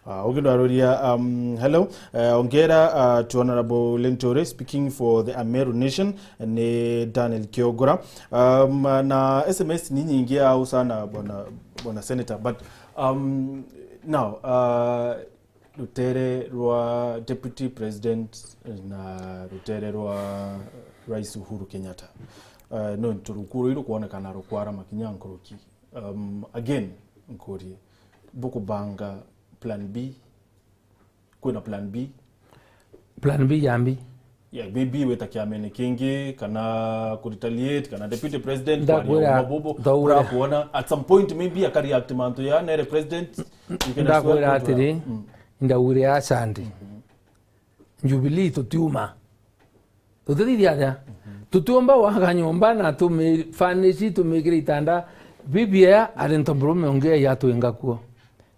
Ah, ungi nwaruria, um, hello. Eh, ongera, uh, to Honorable Linturi, speaking for the Ameru Nation, ni Daniel Kiogora. Um, na S M S ni nyingi au sana, bwana, bwana Senator, but, um, now, uh, rutere rwa Deputy President na rutere rwa Rais Uhuru Kenyatta. Uh, no nturukuru iru kuonekana rukwara makinya nkuruki. Um, again, nkurie, bukubanga plan B? Kwina plan B? Plan B ya mbi? Yeah, maybe wita kiamene kingi, kana ku retaliate, kana deputy president, kwaria Ndakwira, uma bubu, ndakwira. Kura kuona, at some point maybe akareact mantu ya nere president, you can as well Ndakwira go to atiri, her. Mm. Ndakwira asandi. Jubilee tutiuma. Tutithithia atia? Tutiumba gwaka nyomba na tumi-, furnish, tumikire itanda. Bibi aya ari ntomburume ungi yatwinga kuo.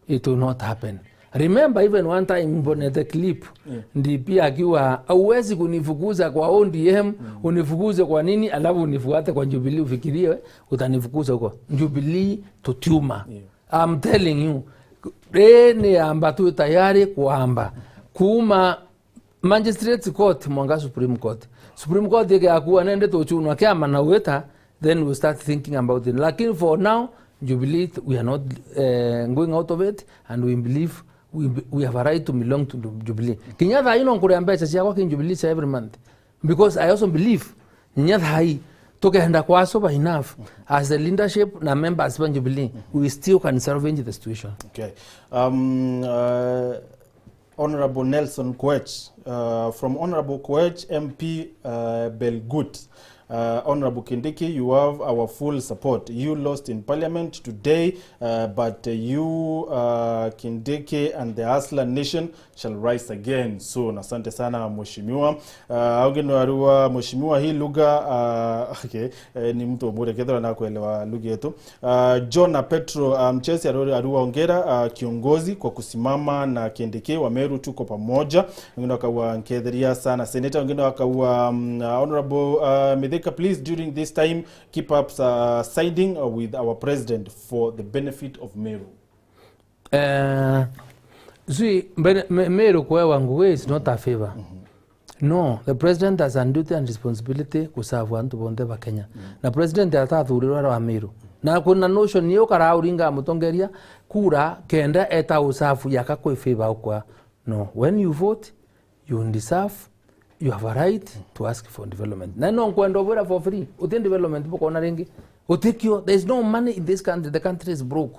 It will not happen. Remember, even one time mbonete clip, yeah, D P akiwa, "Hauwezi kunifukuza kwa O D M, mm, unifukuze kwa nini, alafu unifuate kwa Jubilee, ufikirie utanifukuza huko." Jubilee tutiuma. Yeah. I'm telling you, ri ni amba twi tayari kuamba. Kuuma Magistrates Court mwanka Supreme Court. Supreme Court igiakua nende tuchunwa kiama na wita, then we start thinking about it. Lakini for now, Jubilee, we are not, eh, going out of it, and we believe we, we have a right to belong to Jubilee. Kinya thaa ino nkuria mbeca ciakwa ki Jubilee cia every month. Because I also believe, kinya thaa ii, tukenda kwa sober enough, as the leadership na members ba Jubilee, we still can salvage the situation. Okay. Um, uh, Honorable Nelson Koech, uh, from Honorable Koech M P, uh, Belgut. Uh, Honorable Kindiki, you have our full support. You lost in parliament today, uh, but, uh, you, uh, Kindiki and the Hustler Nation shall rise again soon. Asante sana, Mheshimiwa. Uh, ungi no arua, Mheshimiwa, hii lugha, uh, okay, eh, ni mtu umure kethira na kuelewa lugha yetu. Uh, John na Petro, uh, Mchesi aru-, arua ongera, uh, kiongozi kwa kusimama na Kindiki. Wa Meru tuko pamoja. Wengine wakaua nketheria sana Senator, wengine wakaua, um, uh, Honorable, uh, Mithika, please during this time keep up, uh, siding, uh, with our president for the benefit of Meru. Eh, zui, mbere, me-, Meru kuewa ngugi is not a favor. No, the president has a duty and responsibility kuserve antu bonthe ba Kenya. Na president atathurirwe ari wa Meru. Na kuna notion yo karauringa mutongeria kura kenda eta userve yaka kwi favor ukwa. No, when you vote, you deserve, you have a right to ask for development. Na no nkwenda ubwira for free, uti development bukona ringi. Utikio, there is no money in this country, the country is broke.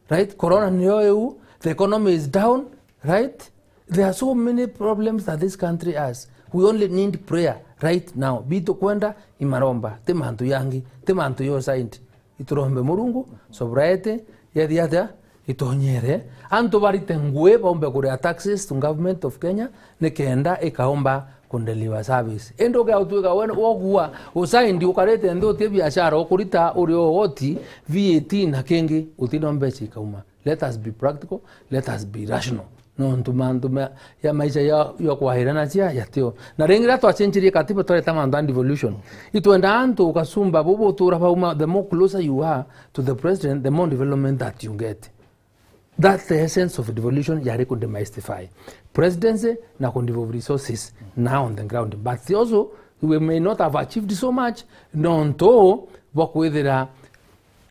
Right? Corona niyo iu, the economy is down, right? There are so many problems that this country has. We only need prayer right now. Bitu kwenda imaromba, ti mantu yangi, ti mantu yo side. Iturombe Murungu, sobriety, yethi atia, itonyere. Antu barite ngui, baumbe kuria taxes to government of Kenya, nikenda ikaumba kundeliver service. Indi ukia utwika we wogua, usaindi ukarite nthi utie biashara ukurita uri o woti, V A T na kingi, uti no mbeca ikauma. Let us be practical, let us be rational. Nontu mantu ma, ya maisha ya, ya kwahirana cia, yatio. Na ringi riria twachenjirie katiba twareta mantu a devolution. Itwenda antu ukasumba bubu utura bauma, the more closer you are to the president, the more development that you get. That's the essence of devolution, yari ku demystify presidency na ku devolve resources now on the ground. But also, we may not have achieved so much, nontu bwa kwithira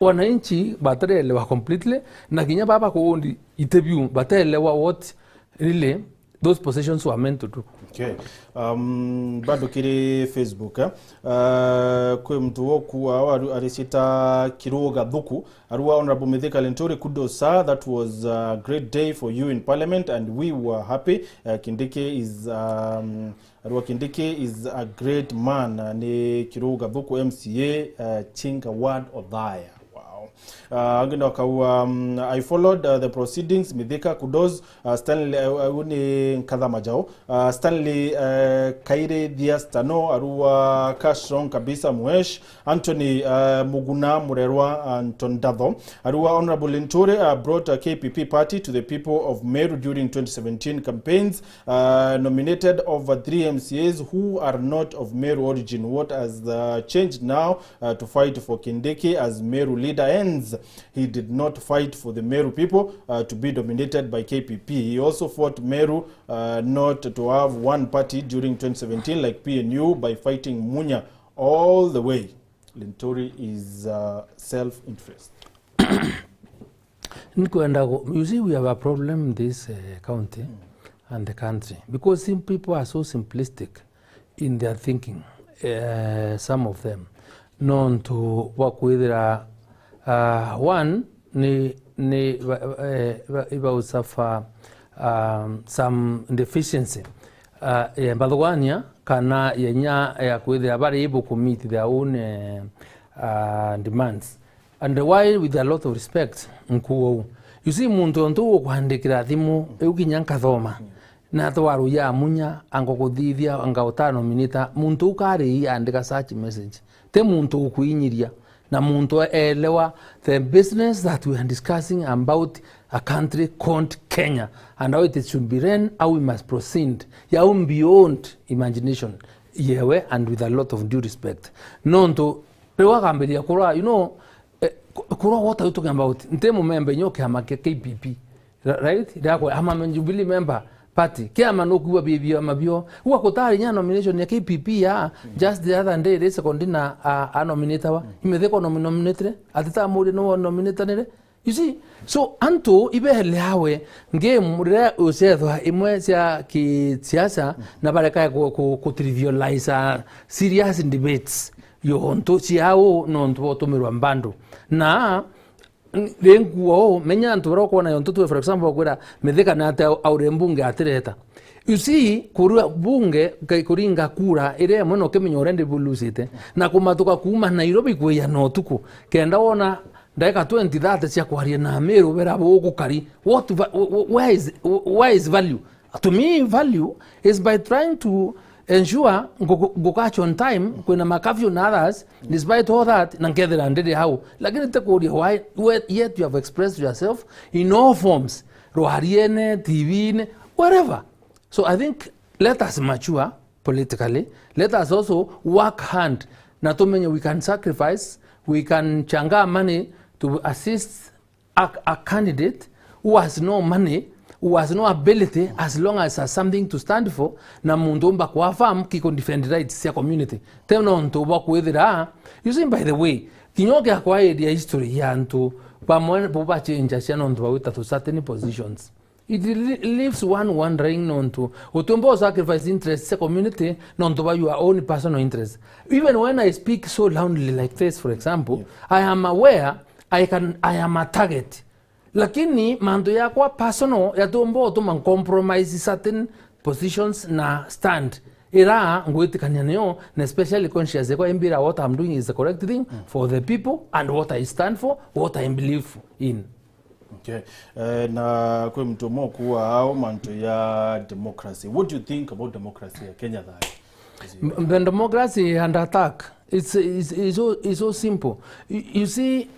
wananchi batareelewa completely, na kinya baba kuundi ite biu bataelewa what really those positions were meant to do. Okay. Um, bado kiri Facebook, eh? Uh, kwi muntu woku aru aricita Kiruga Thuku. Arua Honorable Mithika Linturi, kudos sir, that was a great day for you in parliament and we were happy. Uh, Kindiki is, um, arua Kindiki is a great man. Uh, ni Kiruga Thuku M C A, uh, Chinga Ward Othaya. Wow. Uh, angine wakauga, um, I followed, uh, the proceedings, Mithika, kudos. Uh, Stanley, uh, uh, ni Nkatha Majau. Uh, Stanley, uh, Kairi Thiastano, arua ka strong kabisa, Muesh. Anthony, uh, Muguna Murerwa, Anton Datho. Arua Honorable Linturi, uh, brought a K P P party to the people of Meru during twenty seventeen campaigns, uh, nominated over three M C As who are not of Meru origin. What has, uh, changed now, uh, to fight for Kindiki as Meru leader ends? He did not fight for the Meru people, uh, to be dominated by K P P. He also fought Meru, uh, not to have one party during twenty seventeen like P N U by fighting Munya all the way. Linturi is, uh, self-interest. Nikwenda ku-, you see, we have a problem in this, uh, county and the country because some people are so simplistic in their thinking, uh, some of them. Nontu bwa kwithira, uh, one, ni, ni ba, eh, ba, iba suffer, um, some deficiency, uh, ya mbathugania kana yenya ya kwithira bari able to meet their own, eh, uh, demands. And why, with a lot of respect, nkuuga uu. You see, muntu ontu ukwandikira thimu, iu kinya nkathoma. Na twaruya Munya, angokuthithia, anga utanominita, muntu u kari andika such message. Ti muntu ukuinyiria. Na muntu elewa the business that we are discussing about a country called Kenya and how it should be run, how we must proceed. Ya u beyond imagination. Yewe, and with a lot of due respect. Nontu, riu akambiria kurwa, you know, eh, ku-, kurwa what are you talking about? Nti mumemba inyo kiama kia K P P. Ra-, right? Riakwa, I'm a Jubilee member party. Kiama no kuwa bibi ama bio. Uwa kutari nya nomination ya K P P ya, just the other day, ri second na, a, a nominate wa. Imethekwa nomi-, nominate re. Atita muri no nominate nire. You see? So, antu ibele awe, game riria ucethwa imwe cia kisiasa, na bareka ku, ku, ku trivialize serious debates. Yo ntu ciao, no ntu botumirwa mbandu. Na, Ri nkuuga uu, menya antu baria ukwona yo ntu twe, for example, bakwira Mithika ni ati au-, aure mbunge atireta. You see, kurua bunge, kai kuringa kura, iria imwe no kimenya already bulusite. Na kumatuka kuuma Nairobi kwija na utuku. Kenda wona ndagika twenty, thirty cia kwaria na Amiru bera bugukari. What va-, wh-, wh-, where is, wh-, where is value? To me, value is by trying to ensure ngu-, ngu-, ngukachwa on time, kwina makafyu na others, despite all that, na nkethira ndiri hau. Lakini te kuria why, we-, yet you have expressed yourself in all forms, rwariene, T V-ine, wherever. So I think let us mature politically, let us also work hand, na tumenye we can sacrifice, we can changa money to assist a, a candidate who has no money, who has no ability, as long as has something to stand for, na muntu umba ku affirm kiko defend rights cia community. Te nontu bwa kwithira, you see, by the way, kinya ugiakwa area history ya antu bamwe bo bachenja cia nontu bawita to certain positions. It li-, leaves one wondering nontu utiumba u sacrifice interest cia community nontu bwa your own personal interest. Even when I speak so loudly like this, for example, I am aware I can, I am a target. Lakini mantu yakwa personal yatiumba utuma compromise certain positions na stand ira ngwitikania niyo, na especially conscience yakwa imbira what I'm doing is the correct thing for the people and what I stand for, what I believe in. Okay. Eh, na kwi muntu umwe ukuuga au mantu ya democracy. What do you think about democracy ya Kenya thayo? M-, the democracy under attack. It's, it's, it's so, it's so simple. You, you see,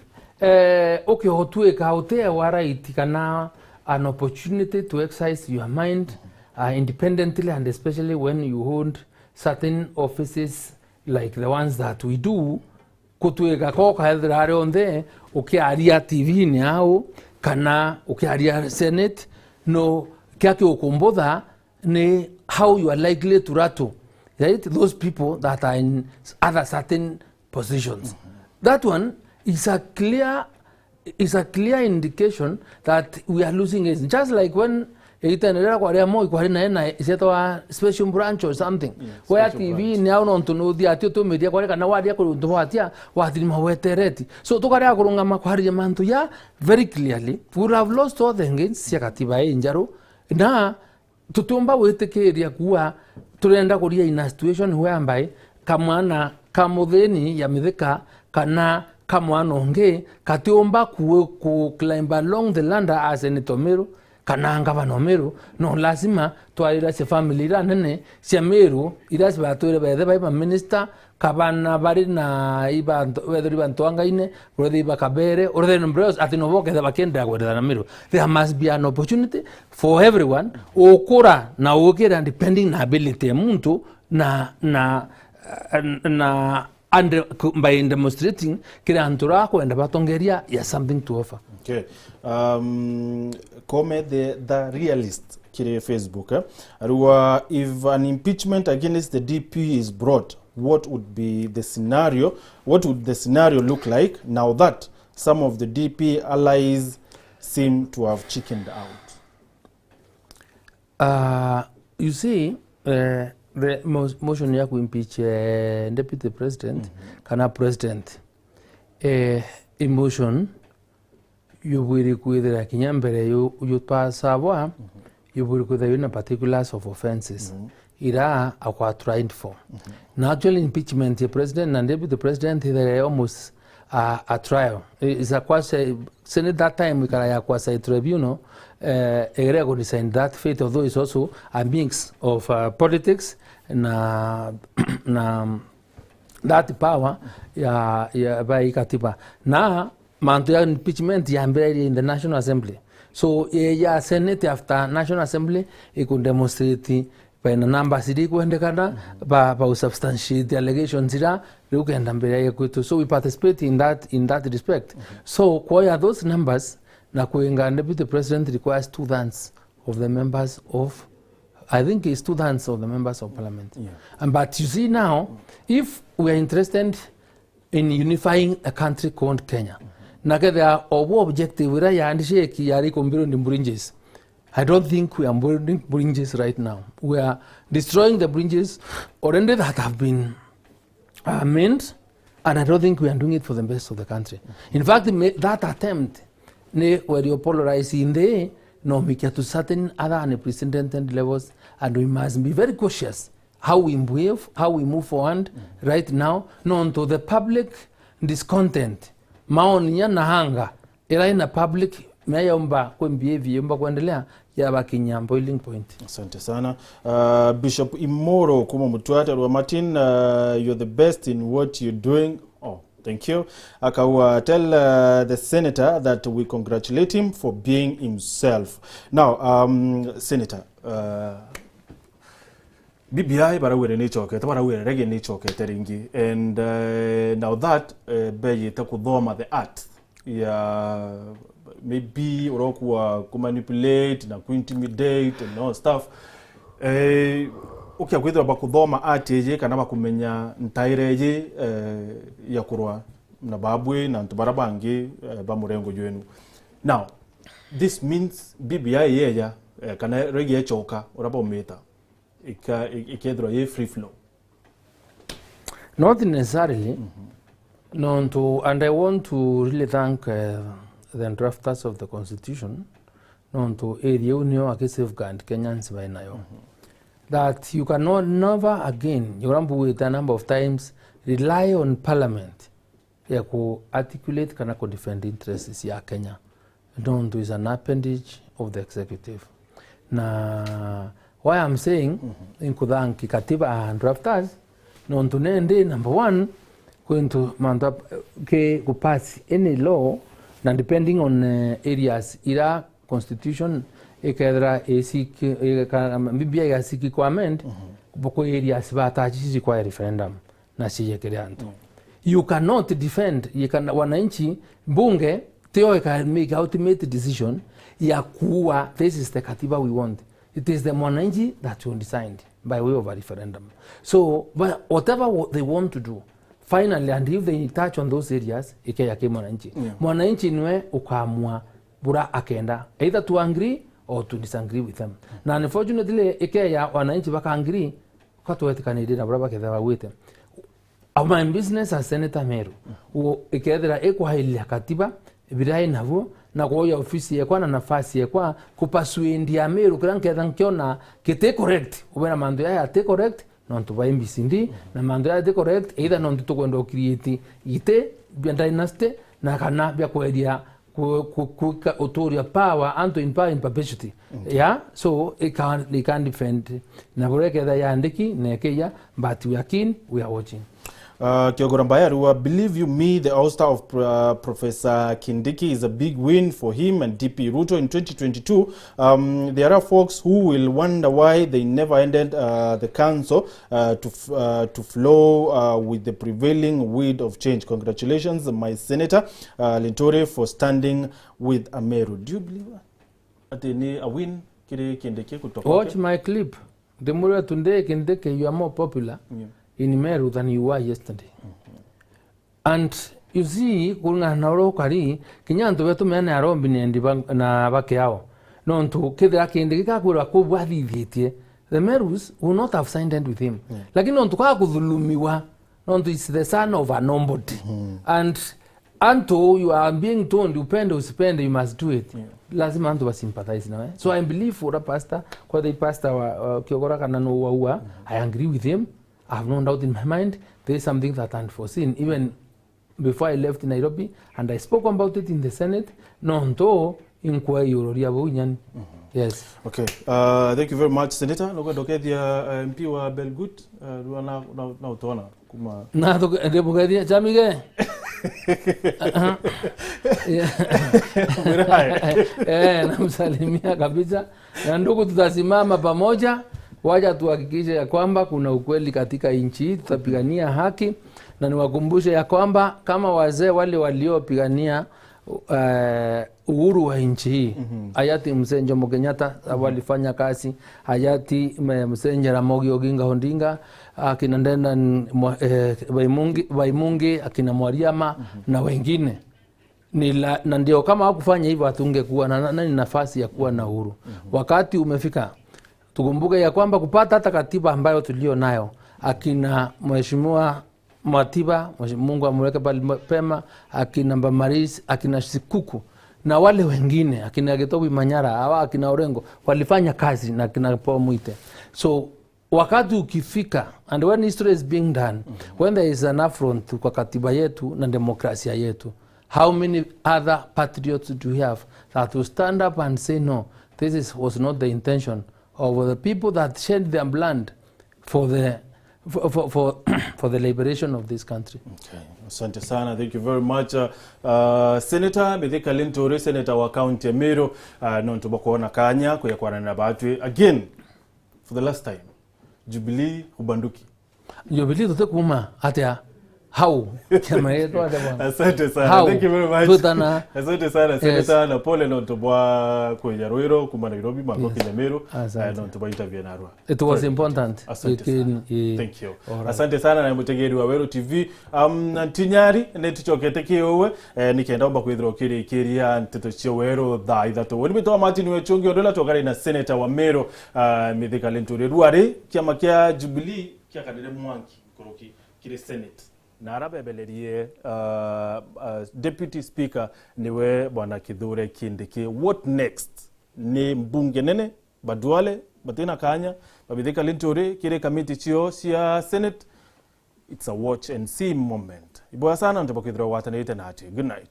eh, okay, utuika utewa right kana an opportunity to exercise your mind, uh, independently, and especially when you hold certain offices like the ones that we do, kutuika ko kaethira rionthe ukiaria T V-ini au, kana ukiaria Senate, no, kia kiukumbutha ni how you are likely to rattle, right? Those people that are in other certain positions. That one is a clear, is a clear indication that we are losing it. Just like when Igitene riria kwari a Moi kwari nae na cietagwa special branch or something. Yeah, wea special T V branch. Ni au nontu nuthia ati utumiria kwari kana waria kuri untu bwatia, wathirima wetereti. So tukarega kurungama kwariria mantu ya very clearly. We would have lost all the gains cia katiba ii njeru. Na tutiumba gwitikiria kuwa turenda kuria in a situation whereby kamwana ka muthini ya Mithika kana kamwana ungi katiumba ku, ku climb along the ladder as Senator Meru kana ngavana o Meru. No lazima twarira cia family ira nene cia Meru ira cibatwire bethe bai ba minister, kabana bari na ibantu, wethirwa ibantu angaine, urethe iba kabere, urethe nobody else, ati nobo ketha bakiendelea kwendethana Meru. There must be an opportunity for everyone, ukura na ukira depending na ability ya muntu na, na, na, and by demonstrating kira antu ra kwenda batongeria ya something to offer. Okay. Um, Kome the, the Realist kiri Facebook, eh? Arua, if an impeachment against the D P is brought, what would be the scenario? What would the scenario look like now that some of the D P allies seem to have chickened out? Uh, you see, eh, the mo-, motion ya kuimpeach, eh, deputy president, mhm, kana president, eh, i motion yubwiri kwithira kinya mbere yu, yupasabwa, mhm, yubwiri kwithira yuna particulars of offences, mhm, ira akwa tried for. Mhm. Na actually impeachment ya president na deputy president ithere almost a, a trial. I-, is a quasi, Senate that time ikara ya quasi tribunal, eh, igere ku decide that fate, although it's also a mix of, uh, politics na, na that power ya, ya bai katiba. Na mantu ya impeachment yambirairie in the National Assembly. So, ya, ya Senate after National Assembly iku demonstrate by na numbers iria ikwendekana, mhm, ba, ba substantiate allegations ira riu kenda mbere ya kwitu. So we participate in that, in that respect. Mhm. So kuoya those numbers na kuinga deputy president requires two thirds of the members of, I think it's two thirds of the members of parliament. Yeah. And but you see now, if we are interested in unifying a country called Kenya, mhm, na kethira obu objective ira ya handshake yari kumbirwo ni Burinjis, I don't think we are building Burinjis right now. We are destroying the Burinjis already that have been, uh, made, and I don't think we are doing it for the best of the country. In fact, me-, that attempt ni where you polarize in the no make to certain other unprecedented levels, and we must be very cautious how we behave, how we move forward, mm, right now, nontu the public discontent, maoni ya na anger ira ina public mea yaumba kwi behave yaumba kuendelea yabakinya boiling point. Asante sana. Uh, Bishop Imoro kuma Mutwate arua, Martin, uh, you're the best in what you're doing. Oh, thank you. Akaua, tell, uh, the senator that we congratulate him for being himself. Now, um, Senator, uh, B B I baraugire ni icokete, baraugire rege ni icokete ringi. And, uh, now that, uh, beyite kuthoma the art ya maybe urokua kumanipulate na kuintimidate and all stuff. Eh, ukia kwithirwa bakuthoma art iji kana bakumenya ntaire iji, eh, ya kurwa na babwi na antu bara bangi, eh, ba murengo jwenu. Now, this means B B I yeya, eh, kana rege ecoka, uria baumita, ika-, i-, ikethirwa yi free flow? Not necessarily. Mhm. Nontu, and I want to really thank, uh, the drafters of the constitution, nontu area iu nio aki safeguard Kenyans bainayo. Mhm. That you cannot never again, you know, mbugite a number of times, rely on parliament ya ku articulate kana ku defend interests cia Kenya, nontu is an appendage of the executive. Na why I'm saying, mhm, inkuthanki katiba and drafters, nontu nendi number one, kwintu mantu ap-, ki kupass any law, na depending on, eh, areas ira constitution ikethira isiki, ika-, B B I igasiki ku amend, mhm, kwi areas batachi require referendum na ciye kiri antu. Mm. You cannot defend, you can, wananchi, bunge, tio ika make ultimate decision ya kuua, this is the katiba we want. It is the mwananchi that will decide by way of a referendum. So, but whatever wa-, they want to do, finally, and if they touch on those areas, ikeya ki mwananchi. Yeah. Mwananchi niwe ukamua bura akenda. Either to agree or to disagree with them. Na unfortunately, ikeya wananchi baka agree, ka twetikanirie na baria bakethira bagwite. Of my business as Senator Meru, u-, ikethira ikwailia katiba, biria inabuo, na kwoya ofisi yekwa na nafasi yekwa, kupasuendia Meru, kiria nketha nkiona kiti correct, ubera mantu yaya ati correct, nontu bwa A B C D, na mantu yaya ati correct, either nontu tukwenda u-create giti bia dynasty, na kana bia kweria ku-, ku-, kuika uturia power antu in power in perpetuity. Yeah, so it can, they can defend. Na buria iketha yandiki, na ikiya, but we are keen, we are watching. Uh, Kiogora Mbayaru, I believe you, me, the ouster of, uh, Professor Kindiki is a big win for him and D P Ruto in twenty twenty-two. Um, there are folks who will wonder why they never ended, uh, the council, uh, to f-, uh, to flow, uh, with the prevailing wind of change. Congratulations, my senator, uh, Linturi, for standing with Ameru. Do you believe ati ni a win kiri Kindiki kutoka? Watch my clip. Ndimwira today, Kindiki, you are more popular, yeah, in Meru than you were yesterday. And you see, kuringana na uria ukari, kinya antu betu meana arombi nendi ba-, na bakeao. Nontu kethira Kindiki gakwirwa kuu athithitie, the Merus will not have sided with him. Yeah. Lakini nontu kaa kuthulumiwa, nontu is the son of a nobody. And antu, you are being told, upende usipende, you must do it. Yeah. Lazima antu basympathize nawe. So I believe ura pastor, kwethira i pastor wa, wa Kiogora kana no waua, I agree with him. I have no doubt in my mind, there is something that unforeseen. Even before I left Nairobi, and I spoke about it in the Senate, nontu inkwa iuroria bau inyani. Yes. Okay. Uh, thank you very much, Senator. Nukwenda ukethia, uh, M P wa Belgut, uh, rua na, na, na utona kuma. Na tu-, ndimugethia, Chamige? Aha. Yeah. Mwira hai. Eh, namsalimia kabisa. Na ndugu, tutasimama pamoja, wacha tuhakikishe ya kwamba kuna ukweli katika nchi hii, tutapigania haki. Na niwakumbushe ya kwamba kama wazee wale waliopigania, eh, uhuru wa nchi hii, hayati Mzee Jomo Kenyatta, walifanya kazi, hayati me-, Mzee Jaramogi Oginga Odinga, akina Dedan Mwa-, eh, Baimungi, Baimungi, akina Mwariama na wengine. Ni la-, na ndio kama hakufanya hivyo hatungekuwa na, na, na nafasi ya kuwa na uhuru. Wakati umefika, tukumbuke ya kwamba kupata hata katiba ambayo tulio nayo, akina Mheshimiwa Matiba, Mheshimiwa Mungu amweke pahali pema, akina Mbamaris, akina Sikuku, na wale wengine, akina Gitobu Manyara, hawa akina Orengo, walifanya kazi na akina Paul Muite. So, wakati ukifika, and when history is being done, when there is an affront kwa katiba yetu na demokrasia yetu, how many other patriots do we have that will stand up and say, "No, this is, was not the intention of the people that shed their blood for the, for, for, for, for the liberation of this country"? Okay. Asante sana. Thank you very much, uh, uh, Senator Mithika Linturi, Senator wa County ya Meru, uh, nontu bwa kwona kanya kuya kwaranira batwi again. For the last time, Jubilee hubanduki. Jubilee tutikuma atia? How? Kiama yetu atia bwana? Asante sana. How? Thank you very much. Tutana. Asante sana, Senator, na pole nontu bwa kuja Rwiro kuma Nairobi, mako kinya Meru, eh, nontu bwa interview narua. It was important. Asante sana. Thank you. Asante sana na mutegeri wa Weru T V. Um, na ntinyari, ni tucokete kiuwe, eh, nikenda umba kwithirwa ukirikiria nteto cia Weru thaa ithatu. Uni bitwa Martin Wechungi, undu uria twakari na Senator wa Meru, ah, Mithika Linturi. Ruari, kiama kia Jubilee kiakanire mwanki nkuruki kiri Senate. Na ara bebelerie, ah, ah, Deputy Speaker niwe Bwana Kithure Kindiki. What next? Ni mbunge nene, ba Duale, batina kanya, ba Mithika Linturi kiri kamiti cio cia Senate. It's a watch and see moment. Iboya sana nontu bwa kwithirwa ugwatanirite natwi. Good night.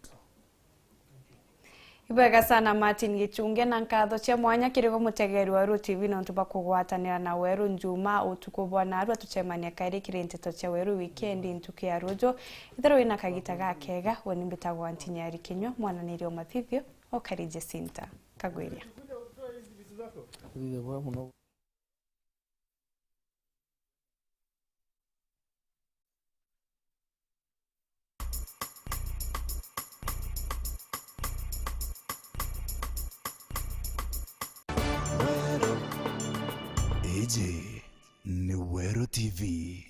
Ibwega sana Martin Gichunge, na nkatho cia mwanya kiri gwe mutegeri wa Weru T V nontu bwa kugwatanira na Weru Njuma utuku bwa narua. Tucemania kairi kiri nteto cia Weru wikendi ntuku ya ruju. Ithirwa wina kagita gakega, we ni mbitagwa Ntinyari Kinyua, mwananiri o mathithio, o kari Jacinta Kagwiria. Iji ni Weru T V.